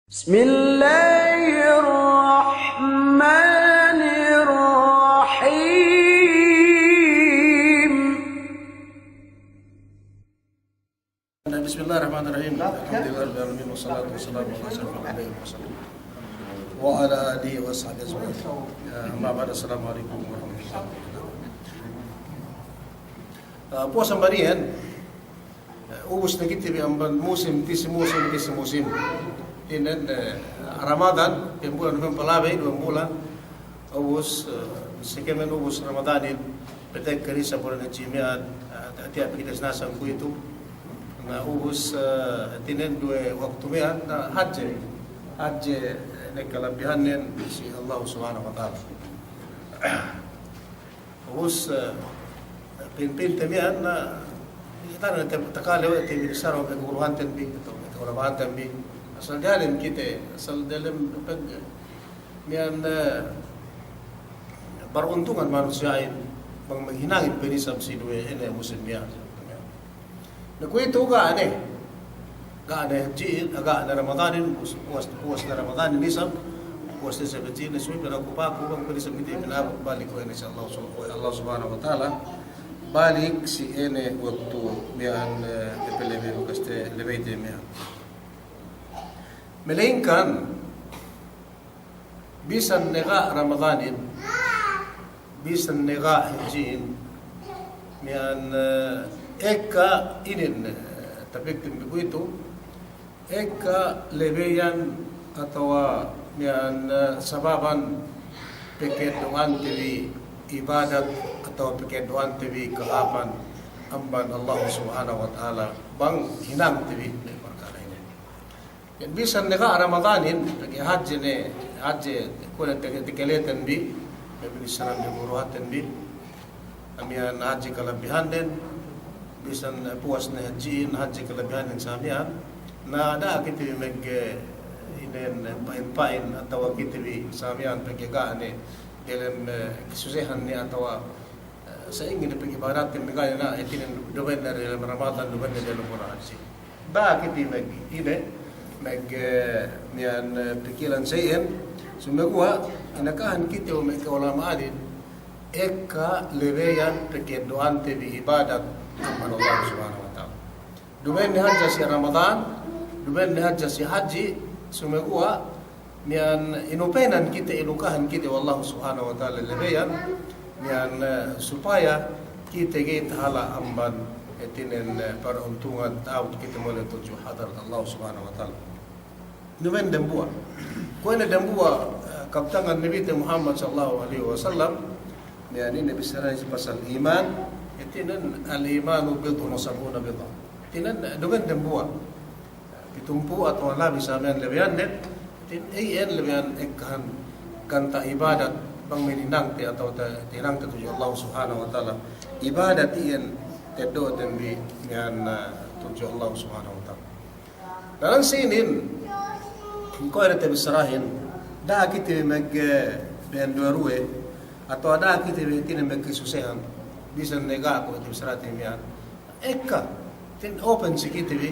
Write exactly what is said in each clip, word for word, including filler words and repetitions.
بسم الله الرحمن الرحيم. بسم الله الرحمن الرحيم. الحمد لله رب العالمين، والصلاة والسلام على أشرف الأنبياء والمرسلين وعلى آله وصحبه أجمعين. أما بعد، السلام عليكم ورحمة الله وبركاته. Ah, puwas amban iyan, eh, ubus ne kite bi amban musim, pī si musim, pī si musim. Inin, eh, Ramadan, pī bulan, pī palabey, duwe bulan. Ubus, eh, si kēmon ubus Ramadanin, patekka ne isab bulan hadji miya'an, eh, tiya' pe kite sinasan kuwe'itu. Na ubus, eh, hātinen duwe waktu miya'an, na hadje, hadje, eh, ne kalabbihannen si Allah Subhanahu wa Ta'ala. Ubus, eh, pin-, pinte miya'an, na, tana te-, takale we' te bi bissara we' kaguruhanten bi, atawa we' ka'ulama'anten bi. Asal diyalem kite, asal diyalem pag-, miya'an, eh, baruntungan manusiya'in, bang maghinangin pe ne isab si duwe ine musim miya'an. Na kuwe'itu ga' ne. Ga' ne hadji'in, ga' ne Ramadanin, puwas, puwas, puwas ne Ramadanin isab, puwas ne isab hadji'in, subey pinaku-paku bang pe ne isab kite pinabut balik we' ne si Allah Sub-, we' Allah Subhanahu wa Ta'ala, balik si ine waktu miya'an, eh, pepelebe bakas te lebeyte miya'an. Melaingkan, bisan ne ga' Ramadanin, bisan ne ga' hadji'in, miya'an, eh, ekka inin, eh, tapikten bi kuwe'itu, ekka lebeyan atawa miya'an, eh, sababan paka'eddo'ante bi ibadat atawa paka'eddo'ante bi kahāpan amban Allah Subhanahu wa Ta'ala bang hinangte bi me' parkala' inin. Iyan bisan ne ga' Ramadanin, pegge' hadje ne, hadje kuwe' ne te-, tekeleten bi, me' binissarahan bi guruhanten bi, miya'an hadje kalabbihannen, bisan puwas ne hadji'in, hadje kalabbihannen sa miya'an, na da'a kite bi megge inen pa'in-pa'in atawa kite bi sa miya'an pegge' ga' ne delem, eh, kasusehan ne atawa Eh, sa'ingge ne pag'ibadatte, miya'an ga' ne, na, hātinen duma'in ne delem Ramadan, duma'in ne delem bulan hadji. Da'a kite bi meg-, ine, meg-, eh, miya'an, eh, pikilan sa iyan, sumeguwa', inakahan kite we' me' ka'ulama'anin, ekka lebeyan paka'eddo'ante bi ibadat amban Allah Subhanahu wa Ta'ala. Duma'in ne hadja si Ramadan, duma'in ne hadja si hadji, sumeguwa' miya'an inupenan kite, inukahan kite we' Allah Subhanahu wa Ta'ala lebeyan, miya'an, eh, supaya kite ga'i tahala' amban hātinen, eh, paruntungan ta'abut kite mole' tudju hadarat Allah Subhanahu wa Ta'ala. Duma'in dambuwa'. Kuwe' ne dambuwa', eh, kabtangan Nabite Muhammad sallallahu alaihi wasallam, miya'an inin bissarahin si pasal iman, hātinen al-imanu bid'un wa sab'una bid'a. Hātinen, eh, duma'in dambuwa'. Pitumpū' atawa labi sa miya'an lebeyannen, hātinen, iyan lebeyan ekkahan ganta' ibadat bang me' hinangte atawa te-, hinangte tudju Allah Subhanahu wa Ta'ala. Ibadat iyan teddo'ten bi miya'an, eh, tudju Allah Subhanahu wa Ta'ala. Daran sinin, kuwe' ne tabissarahin, da'a kite bi meg-, eh, benduwe-ruwe, atawa da'a kite bi hātinen magkasusehan, bisan ne ga' kuwe' tabissarate miya'an. Ekka, hātinen open si kite bi,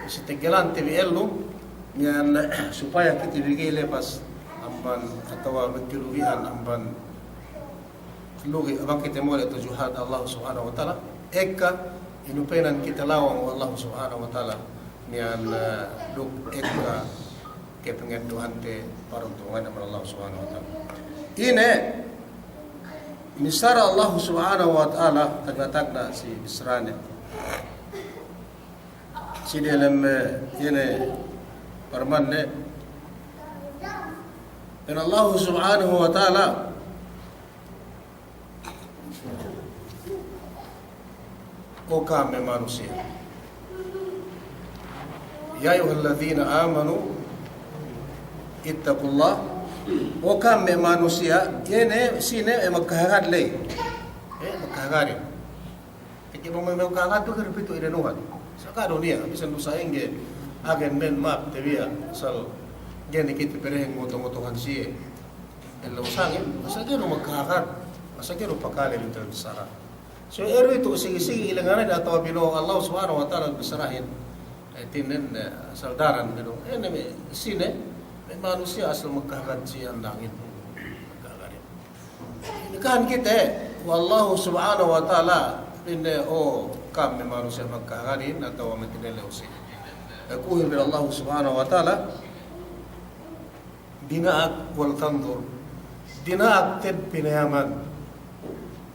si teggelante bi ellum, miya'an supaya kite bi ga'i lepas amban atawa magkalugihan amban lugi' bang kite mole' tudju hadarat Allah Subhanahu wa Ta'ala, ekka inupenan kite lawang we' Allah Subhanahu wa Ta'ala, miya'an, eh, duk ekka kapangeddo'ante paruntungan amban Allah Subhanahu wa Ta'ala. Ine missara Allah Subhanahu wa Ta'ala tagna'-tagna' si bissarane. Si delem, eh, ine parmanne, pa'in Allah Subhanahu wa Ta'ala, O ka'am me' manusiya'. Ya ayyuhalladhina amanu ittaqullah. O ka'am me' manusiya', iye ne, sine, eh, magkahagad ley. Eh, magkahagad. Pegge' bang me' magkahagad tu kan pitu' idanuhan. Sa' ga' du niya', bisan du sa'ingge, agen men ma'ap te bi iye, asal ga'i ne kite perehen ngoto-ngotohan siye. Ellew sangem, asal ga'i du magkahagad, asal ga'i du pakale bintal bissara. So, eru itu sigi-sigi ilenganen atawa bino'o Allah Subhanahu wa Ta'ala bissarahin. Hātinen, eh, asal daran bi du. Eh, ne me' sine, me' manusiya' asal magkahagad si andangin. Magkahagad. Inakahan kite we' Allahu Subhanahu wa Ta'ala, pa'inne, o, ka'am me' manusiya' magkahagadin, atawa me' tinelew si. Akuhin bi Allahu Subhanahu wa Ta'ala, dina'ak wal tanzur. Dina'ak te'ed pinayaman.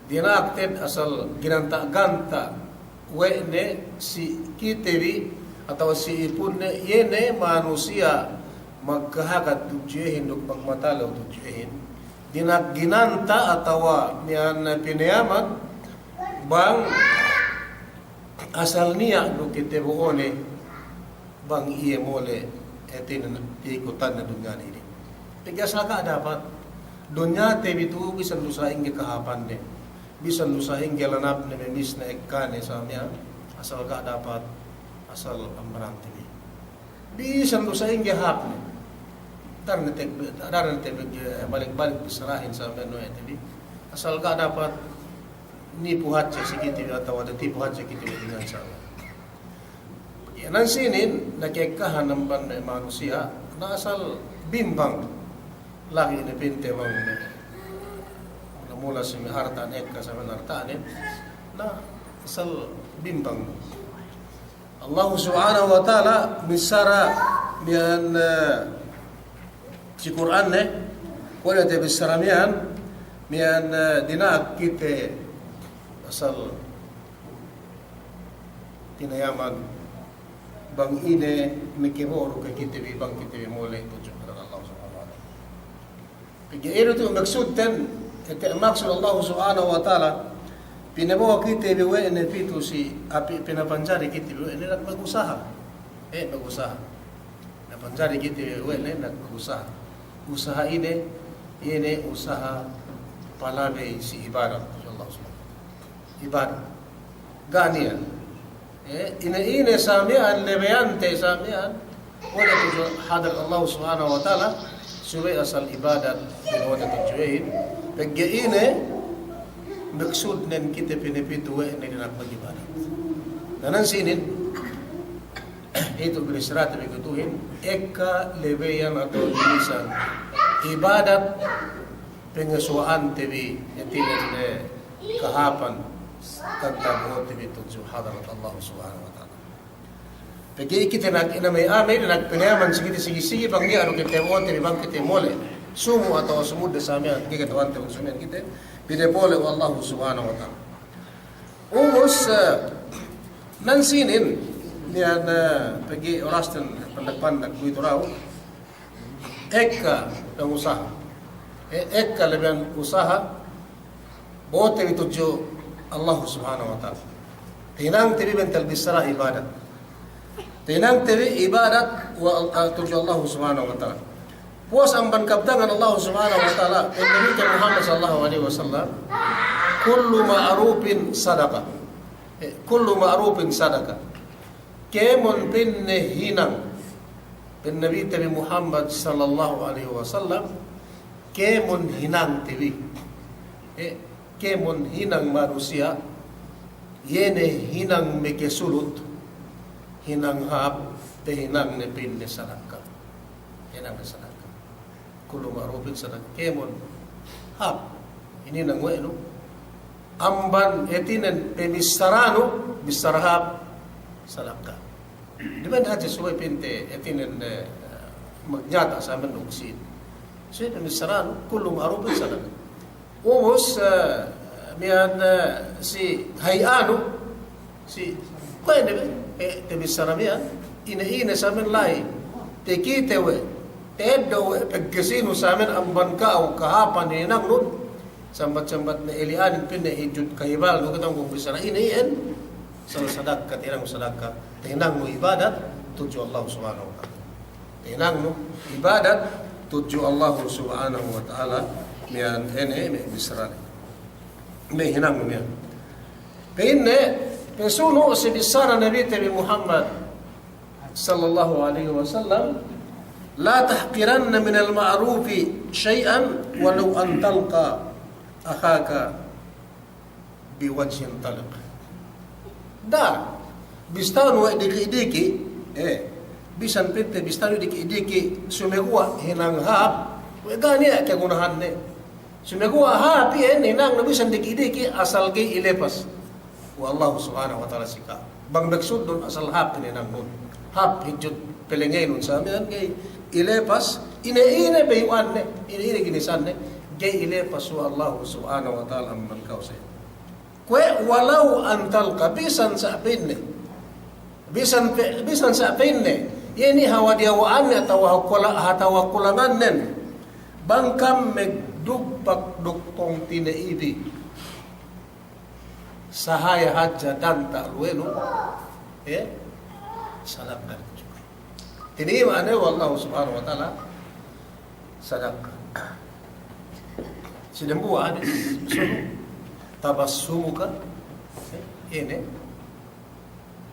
Dina'ak te'ed asal ginanta'-ganta' we' ne si kite bi atawa si ipunne, iye ne manusiya' magkahagad tudju iyehin duk magmatalew tudju iyehin. Dina'ak ginanta' atawa miya'an pinayaman bang asal niya' du kite bo'one bang iye mole', hātinen, pikutanne dunya inin. Pegge' asal ga' dapat. Dunyate bi tu'u bisan du sa'ingge kahāpanne, bisan du sa'ingge lanapne, memisne, ekkane, sa miya'an, asal ga' dapat, asal ambarante bi. Bisan du sa'ingge hāpne. Daran ne te, daran ne te balik-balik bissarahin sa miya'an, nuhete bi. Asal ga' dapat, nipu hadja si kite bi atawa tatipu hadja kite bi dunya, insya Allah. Iye, nan sinin, nakekkahan amban manusiya', na asal bimbang lagi' ne pinte bang, mula-mula si me' harta ne, ekka sa me' harta ne, na asal bimbang. Allahu Subhanahu wa Ta'ala missara miya'an, eh, si Kur'an ne, kuwe' ne te bissara miya'an, miya'an, eh, dina'ak kite asal pinayaman bang ine makabo'o du ke kite bi bang kite bi mole' tudju hadarat Allah Subhanahu wa Ta'ala. Pegge' ine tu maksudten, ete maksud Allah Subhanahu wa Ta'ala, pinabo'o kite bi we' ne pitu si api, pinapanjari kite bi we' ne nak magusaha. Eh, magusaha. Pinapanjari kite bi we' ne nak magusaha. Usaha ine, ine usaha palabey si ibadat Allah Subhanahu wa Ta'ala. Ibadat. Ga' niya'. Eh, ine-ine sa miya'an lebeyante sa miya'an, mole' tudju hadarat Allah Subhanahu wa Ta'ala, subey asal ibadat, mole' tudju iyehin. Pegge' ine, maksudnen kite pinapitu we' ne dina'ak magibadat. Na nan sinin, itu binissarate bi kuwe'ituhin, ekka lebeyan atawa ginisan ibadat, pangasuwa'ante bi, hātinen, eh, kahāpan, kan tabo'ote bi tudju hadarat Allah Subhanahu wa Ta'ala. Pegge' kite nak, ina me' amey, nak pinayaman si kite sigi-sigi, bang niya' du kite bo'ote bi bang kite mole'. Sumu' atawa sumudde sa miya'an, ga'i kata'uhante bang sumu' kite, pinabo'o we' Allah Subhanahu wa Ta'ala. Ubus, eh, nan sinin, miya'an, eh, pegge' orasten pandak-pandak kuwe'itu dahu'. Ekka pangusaha. E-, ekka lebeyan usaha. Bo'ote bi tudju Allah Subhanahu wa Ta'ala. Tahinangte bi bentel bissara ibadat. Tahinangte bi ibadat we', eh, tudju Allah Subhanahu wa Ta'ala. Puwas amban kabtangan Allah Subhanahu wa Ta'ala, pa'in Nabi Muhammad sallallahu alaihi wasallam, "Kullu ma'rufin sadaqah." Eh, "Kullu ma'rufin sadaqah." Kēmon pa'inne hinang, pa'in Nabite bi Muhammad sallallahu alaihi wasallam, kēmon hinangte bi. Eh, kēmon hinang manusiya', iye ne hinang makasulut, hinang hāp, tahinangne pa'inne sadaka. Hinangne sadaka. Kullu ma'rufin sadaka. Kēmon hāp hininang we' nu. Amban hātinen pamissaranu, bissara hāp, sadaka. Duma'in hadja subey pa'inte hātinen, eh, magnyata' sa menduk sin. Subey pamissaranu, kullu ma'rufin sadaka. Ubus, eh, miya'an, eh, si hay'anu, si, kuwe' ne be, eh, tabissara miya'an, ine-ine sa miya'an la'i, takite we', ta'eddo' we', pagkasinu sa miya'an amban ka'u kahāpan hininangnun, sambat-sambat ne eli'anin pa'inne hijut kahibalnu kata'uhanku bissara ine iyan, asal sadaka, tahinangnu sadaka, tahinangnu ibadat, tudju Allah Subhanahu wa Ta'ala. Tahinangnu ibadat tudju Allah Subhanahu wa Ta'ala, miya'an ine me' bissara. Me' hinangnu miya'an. Pa'inne, pasunu' si bissara Nabite bi Muhammad sallallahu alaihi wasallam, "La tahqiranna minal ma'rufi shay'an walau an talqa akhaka biwajhin taliq." Da'a, bistahun we' diki'-diki', Eh, bisan pa'inte bistanu diki'-diki', sumeguwa' hinang hāp, we' ga' niya' kagunahanne. Sumeguwa' hāp iyan hinangnu bisan diki'-diki' asal ga'i ilepas we' Allahu Subhanahu wa Ta'ala si ka'am. Bang maksudnun asal hāp hinangnun. Hāp hijut pelengenun sa miya'an ga'i ilepas, ine-ine bayu'anne, ine-ine ginisanne, ga'i ilepas we' Allahu Subhanahu wa Ta'ala amban ka'u sa. Kuwe' walau an talqa, bisan sa' pa'inne. Bisan pe-, bisan sa' pa'inne. Iye ne hawal diyawa'anne atawa kula-, atawa kulangannen. Bang kam magdugpak duk pungtina'ibi. Sahaya hadja danta' luwenu. Eh? Sadakka. Tinima' ne we' Allahu Subhanahu wa Ta'ala. Sadakka. Si dambuwa' hadis, sunu, tabassumuka, eh, ine.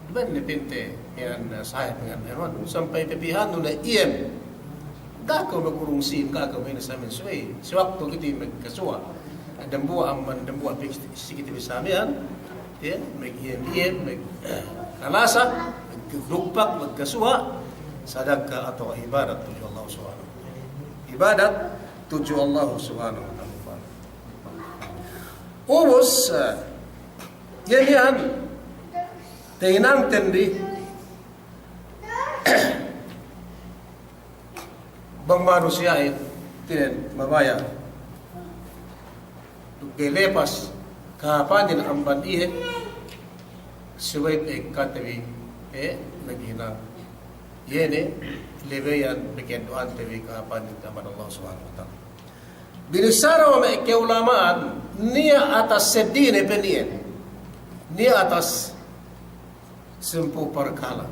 Duma'in ne pa'inte, iyan, eh, sahaya pa'inne, sampay papihannu ne iyan. Ga' kew magurung sīn, ga' kew ma'ine sa miya'an subey. Si waktu kite magkasuwa'. Dambuwa' amban, dambuwa' pik-, si kite bi sa miya'an. Iye, mag-, iye, iye, mag-, kalasa, magdugpak, magkasuwa', sadakka atawa ibadat tudju Allah Subhanahu wa Ta'ala. Ibadat tudju Allah Subhanahu wa Ta'ala. Ubus, eh, iye miya'an, tahinangten bi, bang manusiya'in, tinen mabaya'. Duk ga'i lepas kahāpanin amban iye, subey pe kite bi, eh, maghinang. Iye ne, lebeyan pageddo'ante bi kahāpanin amban Allah Subhanahu wa Ta'ala. Binissara we' me' ka'ulama'an, niya' atas seddili pe niya'. Niya' atas sampū' parkala'.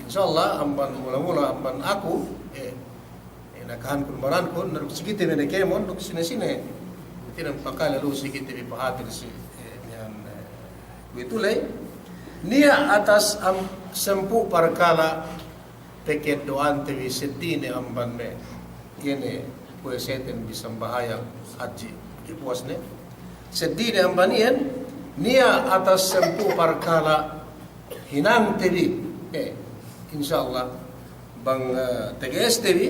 Insya Allah, amban mula-mula, amban aku, eh, eh, nakahankun barankun, duk si kite bi ne kēmon, duk sine-sine. Kite bi pakale lu si kite bi pahatin si, eh, miya'an, eh, kuwe'itu ley. Niya' atas am-, sampū' parkala', pageddo'ante bi seddili amban me'. Iye ne puwaseten bi sambahayang hadji, iye puwas ne. Seddili amban iyan, niya' atas sampū' parkala' hinangte bi. Eh, insya Allah, bang, eh, tege'este bi,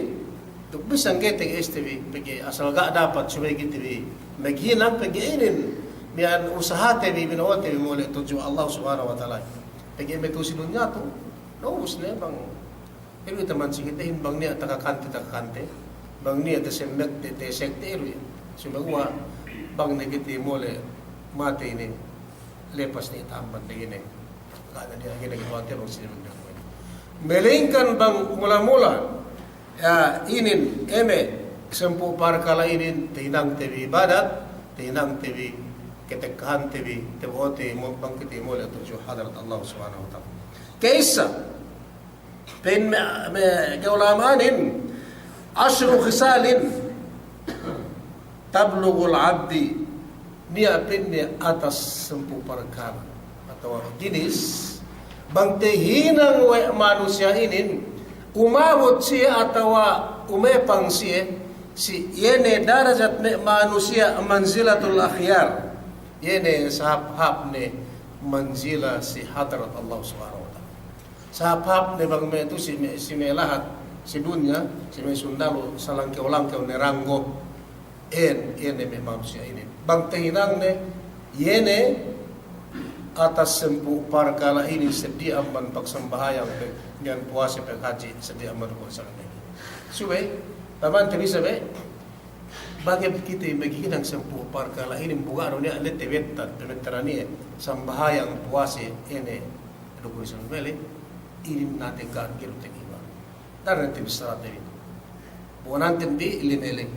duk bisan ga'i tege'este bi, pegge' asal ga' dapat subey kite bi maghinang pegge' inin, miya'an usahate bi, bino'ote bi mole' tudju Allah Subhanahu wa Ta'ala. Pegge' me' tu'u si dunya tu, ubus ne bang Ilu taman si kitehin bang niya' takakante-takakante, bang niya' tasemmekte-tasemmekte ilu iye. Sumeguwa' bang ne kite mole' matey ne, lepas ne tamban ne ine. Ga' ne niya' ine kite bang sine bang ne. Melingkan bang mula-mula, ya, inin, eme, sampū' parkala' inin, tahinangte bi ibadat, tahinangte bi katekkahante bi, tabo'ote mo-, bang kite mole' tudju hadarat Allah Subhanahu wa Ta'ala. Ka'issa, Pa'in me', me' ka'ulama'anin, ashru khisalin tablughul abdi, niya' pa'inne atas sampū' parkala' atawa ginis, bang tahinang we' manusiya' inin, umabut siye atawa umepang siye, si iye ne darajat me' manusiya' manzilatul akhyar, iye ne sahāp-hāp ne manzila si hadarat Allah Subhanahu wa Ta'ala. Sahāp-hāp ne bang me' tu'u si me', si me' lahat, si dunya, si me' sundalu, salangkew-langkew ne ranggo. En, en ne me' manusiya' inin. Bang tahinang ne, iye ne atas sampū' parkala' inin seddili amban pagsambahayang pe, niya' puwase pe hadji, seddili amban puwase pe. Subey, taman te bisa be, Bang kite maghinang sampū' parkala' inin bu ga' du niya' le tabettad, tabettad niya', sambahayang, puwase, ine, duk isab mele, inin nate ga' du tagiba. Daran te bissarate bi. Buwananten bi lime ley.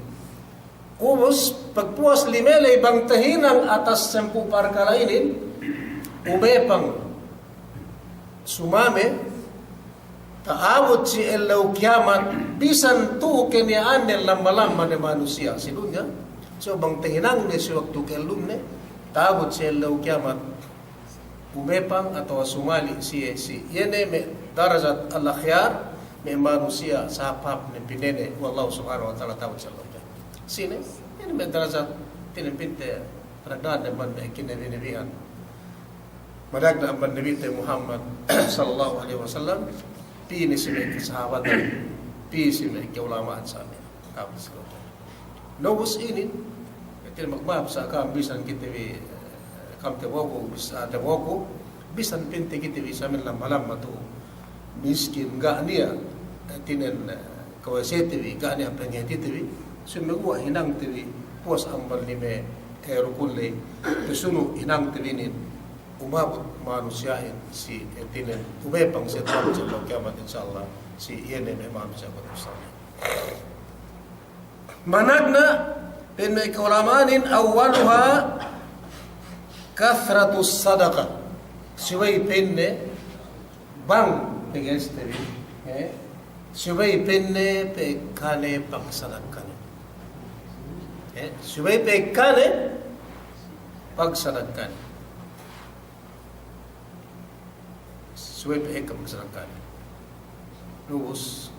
Ubus, pagpuwas lime ley bang tahinang atas sampū' parkala' inin, umepang, sumame, ta'abut si ellew kiyamat, bisan tu'u keniya'anne lamma-lamma ne manusiya' si dunya. So bang tahinang ne si waktu kellumne, ta'abut si ellew kiyamat, umepang atawa sumali' siye si, iye ne me' darajat al-akhyar, me' manusiya' sahāp-hāp ne pinene' we' Allah Subhanahu wa Ta'ala ta'abut si ellew kiyamat. Sine, iye ne me' darajat, tinen pinte, darajat ne man me' kinabi-nabihan. Madagna' amban Nabite Muhammad sallallahu alaihi wasallam, Pī ne si me' kasahabatan, pī si me' ka'ulama'an sa' me'. Tapus ko'. Na ubus inin, hātinen magma'ap sa' ka'am bisan kite bi, eh, ka'am tabo'oku, bis-, ah, tabo'oku, bisan pa'inte kite bi sa' me' lamma-lamma tu'u. Miskin ga' niya', eh, hātinen, eh, kawasete bi, ga' niya' pangahātite bi, sumeguwa' hinangte bi, puwas amban lime, eh, rukun ley, pasunu' hinangte bi inin. Umabut manusiya'in si, eh, hātinen, umepang si Tuhan si ellew kiyamat, insya Allah, si iye ne me' manusiya' kuwe' sa'. Managna', pa'in me' ka'ulama'anin, awwaluha kathratus sadaqah. Subey pa'inne bang pegeste bi, eh? Subey pa'inne pa'ekkane pagsadakkanen. Eh, subey pa'ekkane pagsadakkanen. Subey pa'ekka pagsadakkanen. Na ubus,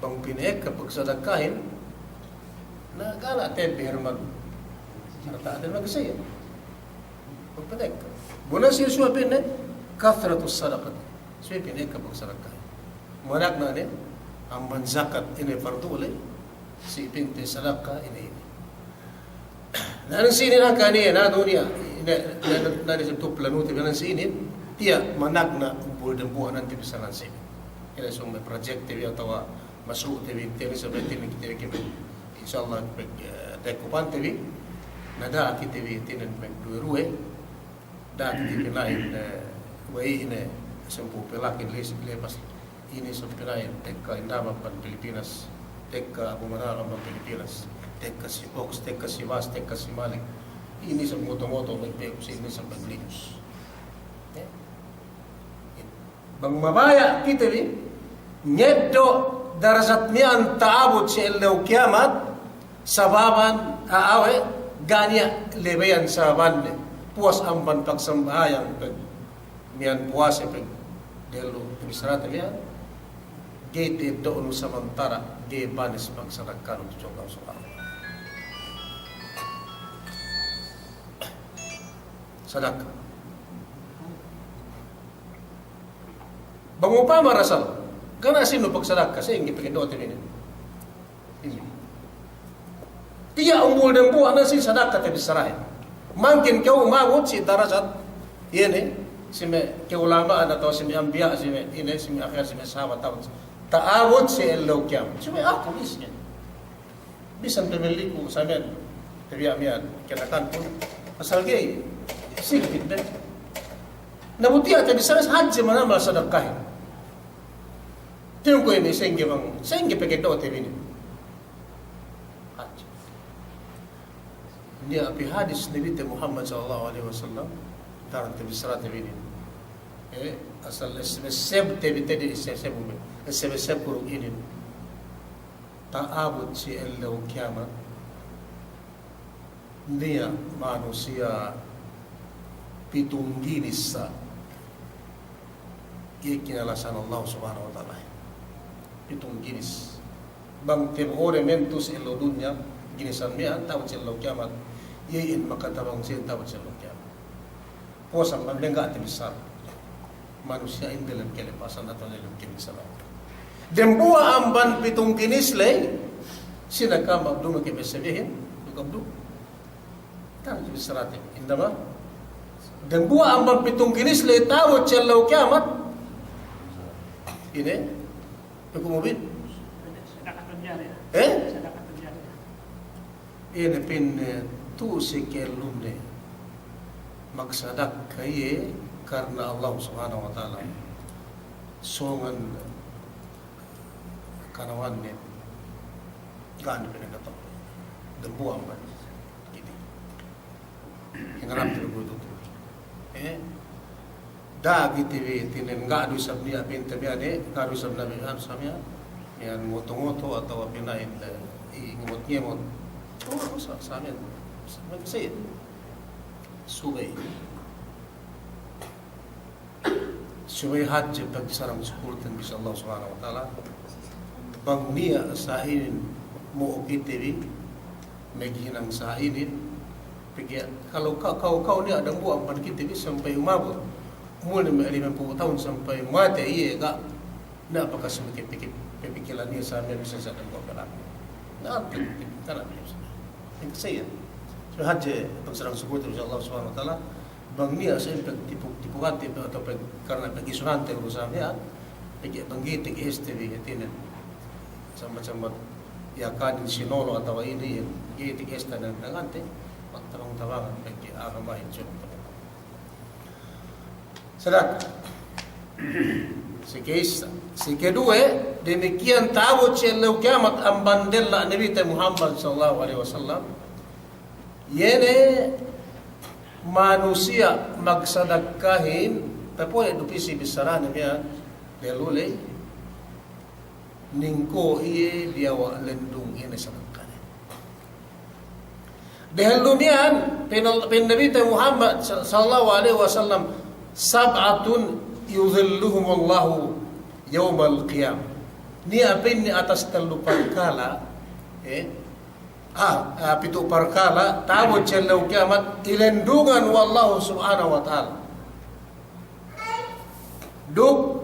bang pina'ekka pagsadakkahin, na ga' ne tebbe' mag-, harta'ten magsiye. Bang pina'ekka. Bu ne si subey pa'inne, kathratus sadaqah. Subey pina'ekka pagsadakkahin. Managna' ne, amban jakat ine pardu ley, si pa'inte sadakka ine ine. Na nan sinin hangkan iye, na dunya, na, na, na, na di sentup lanute, na nan sinin, tiya' managna' umbul dembuwa' nan te bi sa' nan sinin. Ine sōng me' project te bi atawa masru' te bi, tiya' ne sabab te bi kite bi kite bi. Insya Allah, pag, eh, tekupante bi, na da'a kite bi, hātinen pagduwe-ruwe, da'a kite bi pina'in, eh, we' ine, sampū' pelakin le-, lepas. Ine isab pina'in, tekka Indama amban Pilipinas, tekka Abu Manara amban Pilipinas, tekka si Fox, tekka si Bas, tekka si Malik. Ine isab moto-moto, me' pe-, si ine isab maglikus. Eh? Bang mabaya' kite bi, ngeddo' darajat miya'an ta'abut si ellew kiyamat, sababan, a-, awe', ga' niya' lebeyan sababanne, puwas amban pagsambahayang, pag-, miya'an puwase pag-, dellu, pag-, sarate miya'an, ga'i ta'eddo'nu samantara', ga'i banes pagsadakkanun tudju Allah Subhanahu wa Ta'ala. Sadakka. Bang upama rasal, ga' ne sinu pagsadakka, sa'ingge pegeddo'te bi inin. Inin. Tiya' umbul dembuwa' ne si sadakka tabissarahin. Mangkin kew umabut si darajat, iye ne, si me' ka'ulama'an atawa si me' anbiya', si me' ine, si me' akhir, si me' sahabat, ta'abut. Ta'abut si ellew kiyamat. Si me' aku miskin. Bisan pamiliku samiyan, tabiya' miya'an, kinakan pun, asal ga'i, sigpit be. Na bu tiya' tabissara hadje manamal sadakkahin. Tiyungku' inin sa'ingge bang, sa'ingge pegeddo'te bi inin. Hadje. Niya' pī hadis Nabite Muhammad sallallahu alaihi wasallam, daran tabissarate bi inin. Eh, asal esseb-essebte bi tedi esseb-esseb, esseb-esseb kurung inin. Ta'abut si ellew kiyamat, niya' manusiya' pitung ginis sa', iye kinalasahan Allah Subhanahu wa Ta'ala. Pitung ginis. Bang tabo'o de mentus ellew dunya, ginisan miya'an, ta'abut si ellew kiyamat, iye in makatabang siye ta'abut si ellew kiyamat. Puwas amban mengga' tabissara. Manusiya'in delem kelepasan atawa delem kemisalan. Dembuwa' amban pitung ginis ley, sine ka'am abdu meke besebehin, duk abdu. Kan tabissarate. Indama. Dembuwa' amban pitung ginis ley ta'abut si ellew kiyamat. Ine? Hukum mubin. Sadaqatun jariyah. Eh? Sadaqatun jariyah. Ine pa'in, eh, tu'u si kellumne magsadakka iye karna Allah Subhanahu wa Ta'ala. Songan kanawanne ga' ne pinagkata'u. Dembuwa' amban. Kite. Hinarap te bi kuwe'itu. Eh? Da'a kite bi, hātinen ga' du isab niya' pinte miya'an, eh, ga' du isab niya' pinte miya'an, miya'an ngoto-ngoto atawa pina'in, eh, i-, ngemot-ngemot. Oh, sa-, sa miya'an, sa-, sa-, subey. Subey hadje pagsarang sukulten bi si Allah Subhanahu wa Ta'ala. Bang niya' sa' inin mo'o kite bi, maghinang sa' inin, pegge' kalau ka-, ka'u, ka'u niya' dambuwa' amban kite bi sampay umabut Umulnen me' limempū' tahun sampay matey iye ga' niya' bakas piki-, piki-, pikilan iye sa miya'an bisan sa' dem ko' kalam. Na, piki-, piki-, kana' bisan. Piki' sa iye. So hadje pagsarang sukul tu Allah Subhanahu wa Ta'ala, bang niya' sa iye pagtipu-, tipuhante atawa pag-, karna' pagisunante ko' sa miya'an, pegge' bang ga'i teg este bi hātinen. Sama-sama Yakanin sinolo' atawa ine, ga'i teg este ne nangante, magtabang-tabangan pegge' agamahin sunod. Sadaka. Sikeduwe, damikiyan ta'abut si ellew kiyamat amban della' Nabite Muhammad sallallahu alaihi wasallam. Iye ne manusiya' magsadakahin, tapole' du pī si bissarane miya'an, dehellu ley, ningko' iye diyawa' lendung iye ne sadakane. Dehellu miya'an, pa'in, pa'in Nabite Muhammad sa-, sallallahu alaihi wasallam, "Sab'atun yudhilluhumullahu yawmal qiyamah." Niya' pa'inne atas tellu parkala', eh, ah, ah, pitu' parkala', ta'abut si ellew kiyamat, ilendungan we' Allahu Subhanahu wa Ta'ala. Duk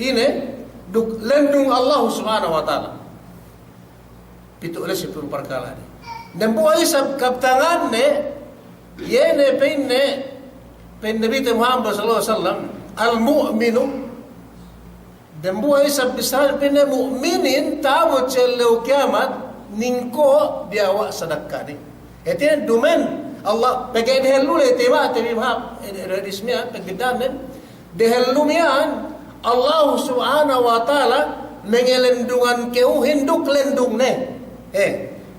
ine, duk lendung Allahu Subhanahu wa Ta'ala. Pitu' ley si pitu' parkala' ne. Dembuwa' isab kabtanganne, iye ne pa'inne, pa'in Nabite Muhammad sallallahu alaihi wasallam, "Al-mu'minu," dembuwa' isab bissarane pa'inne mu'minin ta'abut si ellew kiyamat, ningko' diyawa' sadakane. Hātinen duma'in Allah, pegge' dehellu ley, tiba' te bi mahāp, eh, hadis miya'an, pegge' danen, dehellu miya'an, Allahu Subhanahu wa Ta'ala mangelendungan ke'uhin duk lendungne. Eh,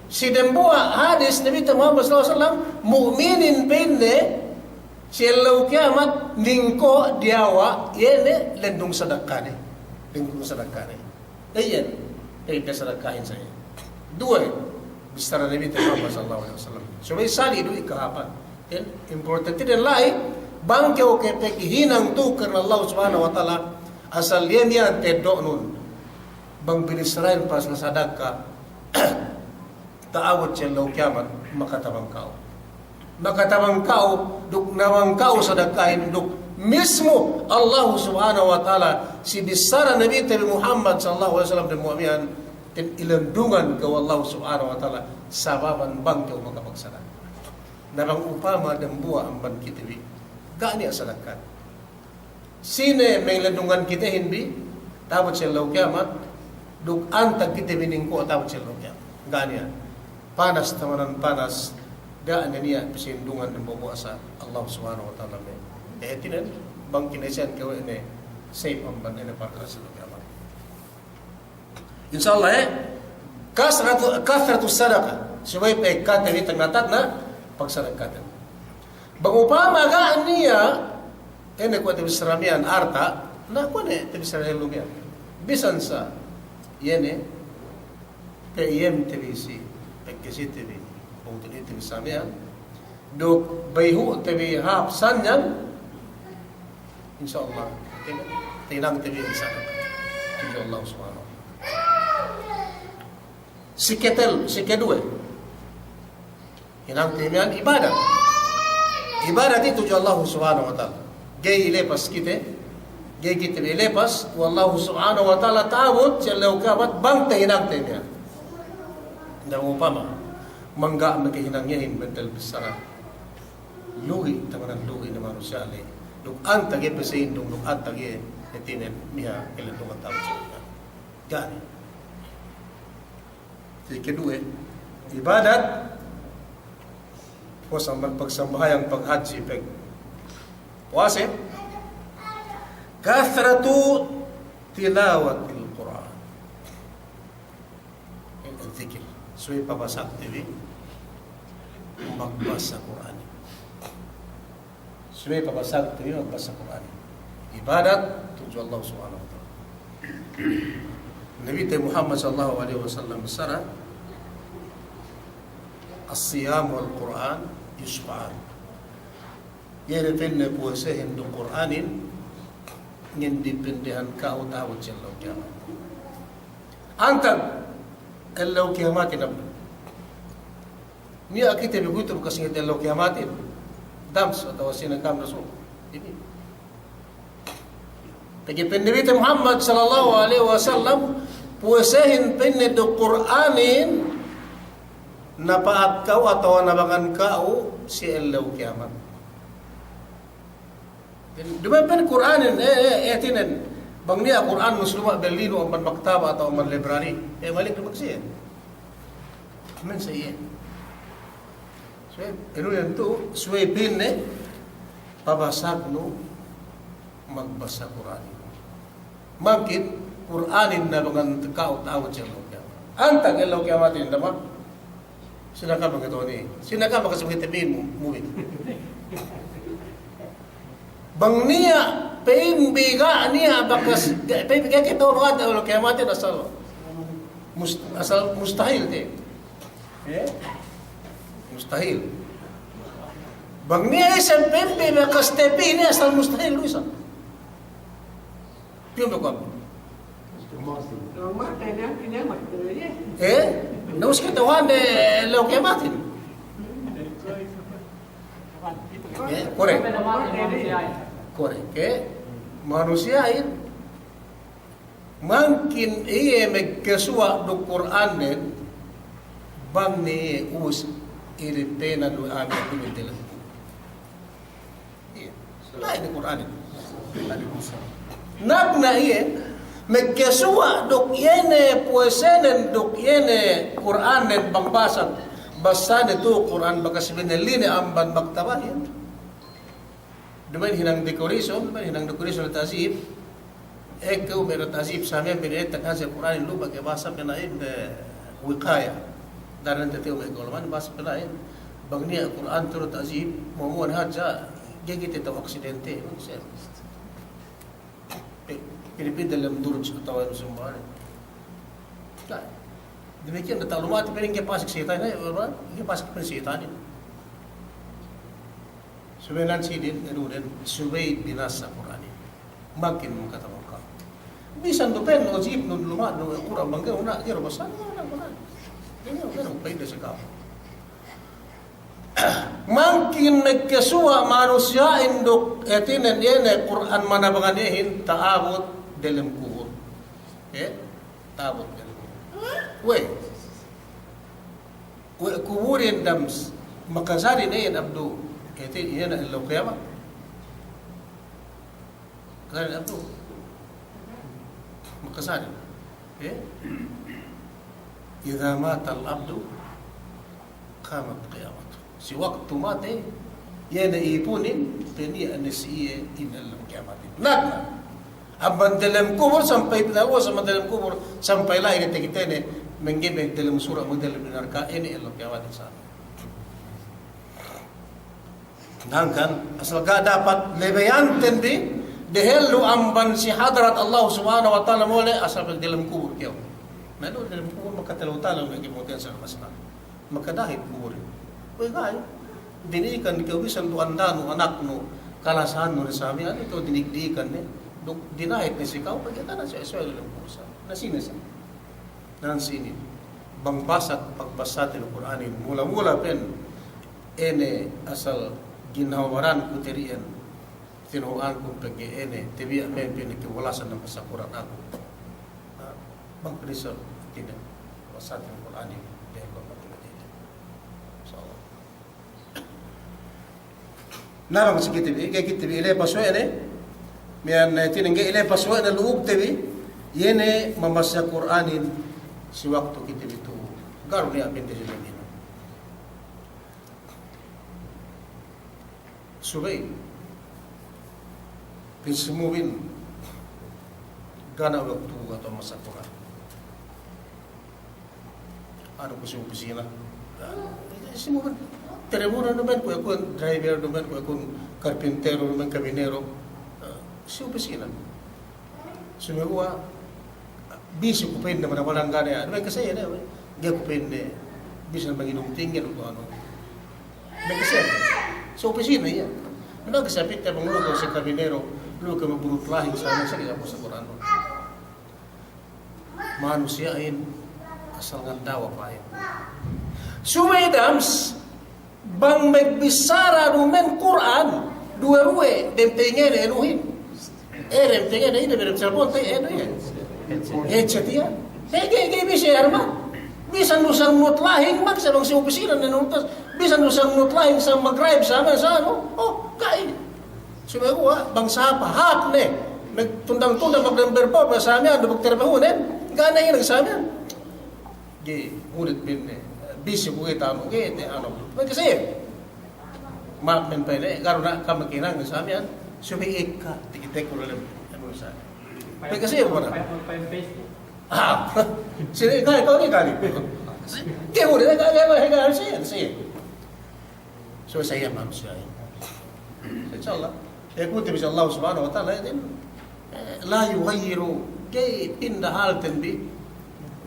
si dembuwa' hadis Nabite Muhammad sallallahu alaihi wasallam, mu'minin pa'inne, si ellew kiyamat, ningko' diyawa', iye ne lendung sadakane. Lendung sadakane. Iyan, eh, pasadakahin sa iye. Duwe, bissara Nabite Muhammad sallallahu alaihi wasallam. Subey sali' du ikahāpan. Importante den la'i, bang kew ke paghinang tu karna Allah Subhanahu wa Ta'ala, asal iye miya'an teddo'nun. Bang binissarahin pasal sadaka, ta'abut si ellew kiyamat, makatabang ka'u. Makatabang ka'u, duk nabang ka'u sadakahin, duk mismu Allahu Subhanahu wa Ta'ala, si bissara Nabite bi Muhammad sallallahu alaihi wasallam dembuwa' miya'an, tin ilendungan kew we' Allahu Subhanahu wa Ta'ala, sababan bang kew makapagsadaka. Na bang upama dembuwa' amban kite bi, ga' niya' sadakahin. Sine mangelendungan kitehin bi, ta'abut si ellew kiyamat, duk antag kite bi ningko' ta'abut si ellew kiyamat. Ga' niya'. Panas tamanan panas, ga' ne niya' paselendungan dambuwa'-buwa' sa Allah Subhanahu wa Ta'ala me'. Eh, hātinen, bang kina'isehan kew we' ne, safe amban ine parkala' si ellew kiyamat. Insya Allah, eh. Kasratu, kasratu sadaqa. Subey pa'in kite bi tagna'-tagna' pagsadakaten. Bang upama ga' niya', ine kuwe' tabissara miya'an arta', na kuwe' ne tabissara dehellu miya'an. Bisan sa, iye ne, pa'iyemte bi si, pagkasite bi, bang tu'u ne tabissara miya'an, duk bayhu'te bi hāp sanyang, insya Allah, tahinangte bi insya Allah. Insya Allah subhanahu wa ta'ala. Siketel-, sikeduwe. Hinangte miya'an ibadat. Ibadat itu tudju Allah subhanahu wa ta'ala. Ga'i ilepas kite, ga'i kite ilepas we' Allah subhanahu wa ta'ala ta'abut si ellew kiyamat bang tahinangte miya'an. Da'a upama, mangga' makahinang iyehin bentel bissara. Lugi', tamanan lugi' ne manusiya' le. Duk antag iye pasa'indung, duk antag iye hātinen miha kalendungan ta'abut si ellew kiyamat. Ga' ne. Sikeduwe, ibadat, puwasa, pagsambahayang, paghadji, pagpuwase. Kathratu tilawatil Qur'an. Zikir. Subey pabasagte bi magbasa Kur'an. Subey pabasagte bi magbasa Kur'an. Ibadat tudju Allah subhanahu wa ta'ala. Nabite Muhammad sallallahu alaihi wasallam bissara, "As-siyam wal Qur'an yashfa'an." Iye ne pa'inne puwasehin duk Kur'anin, ngendipendehan ka'u ta'abut si ellew kiyamat. Antag ellew kiyamatin abdu. Niya' kite bi kuwe'itu bakas ingat ellew kiyamatin. Dams atawa sine kam Rasul. Inin. Pegge' pa'in Nabi Muhammad sallallahu alaihi wasallam, puwasahin pa'inne duk Kur'anin, napa'at ka'u atawa nabangan ka'u si ellew kiyamat. Duma'in pa'in Kur'anin, eh, eh, eh, hātinen. Bang niya' Kur'an muslim, bellinu amban maktaba atawa amban library. Eh, malik du maksiat. Amin sa iye. Subey, inu yan tu, subey pa'inne, pabasagnu magbasa Kur'anin. Mangkin, Kur'anin nabangan ka'u ta'abut si ellew kiyamat. Antag ellew kiyamatin, dama? Sine ka'am makatoni. Sine ka'am makasabut tepi'in mu, mumin. Bang niya', pa'in bi ga' niya' bakas, pa'in bi ga' kite bang ante ellew kiyamatin asal. Must-, asal mustahil te. Eh? Mustahil. Bang niya' isab pa'in bi bakas tepi'in asal mustahil du isab. Piyun be kuwe'. Eh? Na us kata'uhande ellew kiyamatin. Eh, korek. Korek, eh? Manusiya'in. Mangkin iye magkasuwa' duk Kur'annen, bang ne iye us ilipenan du a'a kuwe' diyalem. Iye. La'i ne Kur'anin. Nagna' iye, magkasuwa' duk iye ne puwasenen duk iye ne Kur'anen bang basag, basane tu Kur'an bakas binelline amban maktabahin. Duma'in hinang decoration, duma'in hinang decoration ta'zib. Ekka me' ta'zib sa me' binelletak hadja Kur'anin lu'u pegge' basa pe na'in, eh, wiqaya. Daran te tew me' koloman basa pe na'in. Bang niya' Kur'an turu ta'zib, mamuwan hadja, ga'i kite ta'u aksidente, no? Siye. Pe, pinipindel lem durus atawa lem sumbahan. Nah, damikiyan diyata' luma'ati pe ga'i pasek setan, eh, apa? Ga'i pasek pe setan. Subey nan sinin, anu den, subey binasa Kur'anin. Makin makatabaka. Bisan du pen wajib nun luma' nun Kur'an bang ga'i, na, ga'i du basa, na Kur'an. Ga'i, ga'i, ga'i, pa'in de si ka'u. Makin magkasuwa' manusiya'in duk hātinen iye ne Kur'an manabangan iyehin ta'abut delem kubul. Eh? Ta'abut delem kubul. Wey. We' kuburin dams, makajari ne iyan abdu, kite iyan ellew kiyamat. Makajari ne abdu. Makajari. Eh? Idza matal abdu qamat qiyamatuh. Si waktu matey, iye ne ipunin, peniya' ne si iye in ellew kiyamatin. Nagna'. Amban delem kubul sampay pinaluwas amban delem kubul, sampay la'i ne takitene, mangga'i me' delem sura', me' delem narka', ine ellew kiyamatin sa. Hangkan, asal ga' dapat lebeyanten bi, dehellu amban si hadarat Allah Subhanahu wa Ta'ala mole', asal delem kubul kew. Na du delem kubul makatalew-talew me' kemutihan sa masna. Makadahit kuburin. Kuwe' ga'i, dinikan kew bisan du andanu, anaknu, kalasahannu ne samiyan, itu dinik-dikan ne, duk dinahit ne si ka'u, pegge' tanan suwe-suwe lem kursa. Na sine sa. Nan sinin, bang basag pagbasaten Kur'anin, mula-mula pen, ine asal ginhawa baranku tiri'en, tinuhu'anku pegge' ine, tabiya' pen pinakibulasan ne basa Kur'an aku. Na, bang penisan, tine, basaten Kur'anin, pen bang penisan. Insya Allah. Na bang si kite bi, ga'i kite bi ilepas we' ne, miyan, eh, tine ga'i ilepas we' ne lu'ugte bi, iye ne mambasa Kur'anin si waktu kite bi tu. Ga'i du niya' pinte si dunya. Subey. Pin si mumin. Ga' ne waktu atawa masa Kur'an. Anu ku si opisina. Ah, si mumin. Teleponan du men, kuwe' kun driver du men, kuwe' kun karpintero du men, kabinero. Ah, si opisina. Sumeguwa', bisi ku pa'inne manamal ngane, anu, me' kasiye ne, ga'i ku pa'inne, bisi ne manginum tingge, anu, anu. Me' kasiye, si opisina, iye. Me' kasiye pitte bang lu'u kew si kabinero, lu'u kew mabunut lahin, sa, sa, sa, sa, Kur'an. Manusiya'in asal ngandawa pa'in. Subey dams, bang magbissara du men Kur'an, duwe-duwe dem tengene enuhin. Ere, tege ne, ine, ere, cellphone te, ere, iye. Headset iye. Tege, tege, bisa iye, arma. Bisan du sangmut lahing, maksa bang si opisina ne nuntas. Bisan du sangmut lahing, sa mag-drive, sa me', sa, no? Oh, ka'i. Subey kuwe', bang sapa, hāp ne. Magtundang-tundang, magdamber po, sa me', anu, magterbahu ne. Ga' ne, ine, sa me'. Ga'i, ulit pa'inne. Bisi kuwe' tamu, ga'i, te, anu. Magkasi. Ma'ap men pa'inne, garu na kami kinang sa miya'an, subey ekka, tiki-tiki ku lalim, anu sa. Pegge' siye mana? Pa'in Facebook. Ah, sine kali, kali, kali. Siye, siye, siye. So, sa iye manusiya'. Insya Allah. Iye kite bi si Allah Subhanahu wa Ta'ala, iye, eh, la yughayyiru, ga'i pinda halten bi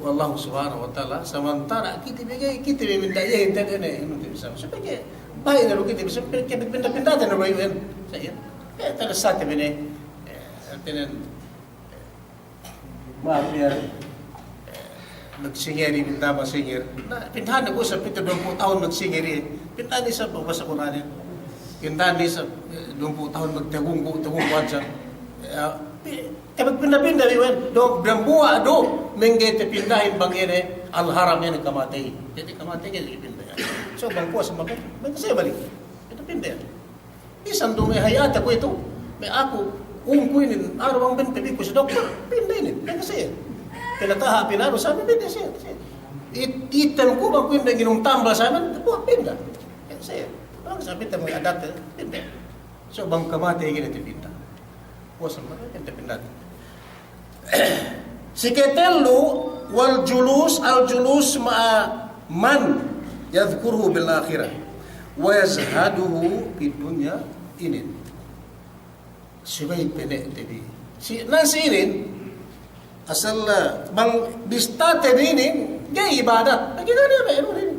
we' Allah Subhanahu wa Ta'ala, samantara' kite bi ga'i, kite bi minda iye hinten ine, ine te bi sa. Supaya ga'i, bahi' ne du kite bi sa, pinda-pinda te ne du iye, sa iye. Eh, terus sa te bi ne, eh, tenen, eh, ma'ap iye, eh, magsingeri, minda masingeri. Na, pindahan ne ku sa pitu' duwempū' tahun magsingeri, eh. Pindahan ne sa' mabasa Kur'an, eh. Pindahan ne sa', eh, duwempū' tahun magtagunggu', tagunggu' hadja. Eh, pi-, Kapagpinda-pinda bi we' nen, du, dambuwa' du, mangga'i tapindahin bang ine, al-haram ine kamatey. Jadi kamatey ga'i tapinda iyan. So, bang puwas maka, bang siye balik. Tapinda iyan. Bisan du me' hayate kuwe'itu, me' aku, ungku inin, aru bang ben pabi ku si doktor, pinda inin, bang siye. Pinataha', pina'anu, sabi pinda siye, siye. It-, item ku bang ku inin nginum tambal sabi, pinda. Bang siye. Bang sabi item adat, pinda. So, bang kamatey ga'i tapinda. Puwas maka, pinda-pinda. Sikatellu, wal julus, al julus ma'a man yadhkuruhu bil akhirah wa yazhaduhu fid dunya inin. Subey pene' te bi. Si, na si inin, asal, eh, bang bista te bi inin, ga'i ibadat. Bang ga'i ne be, inin.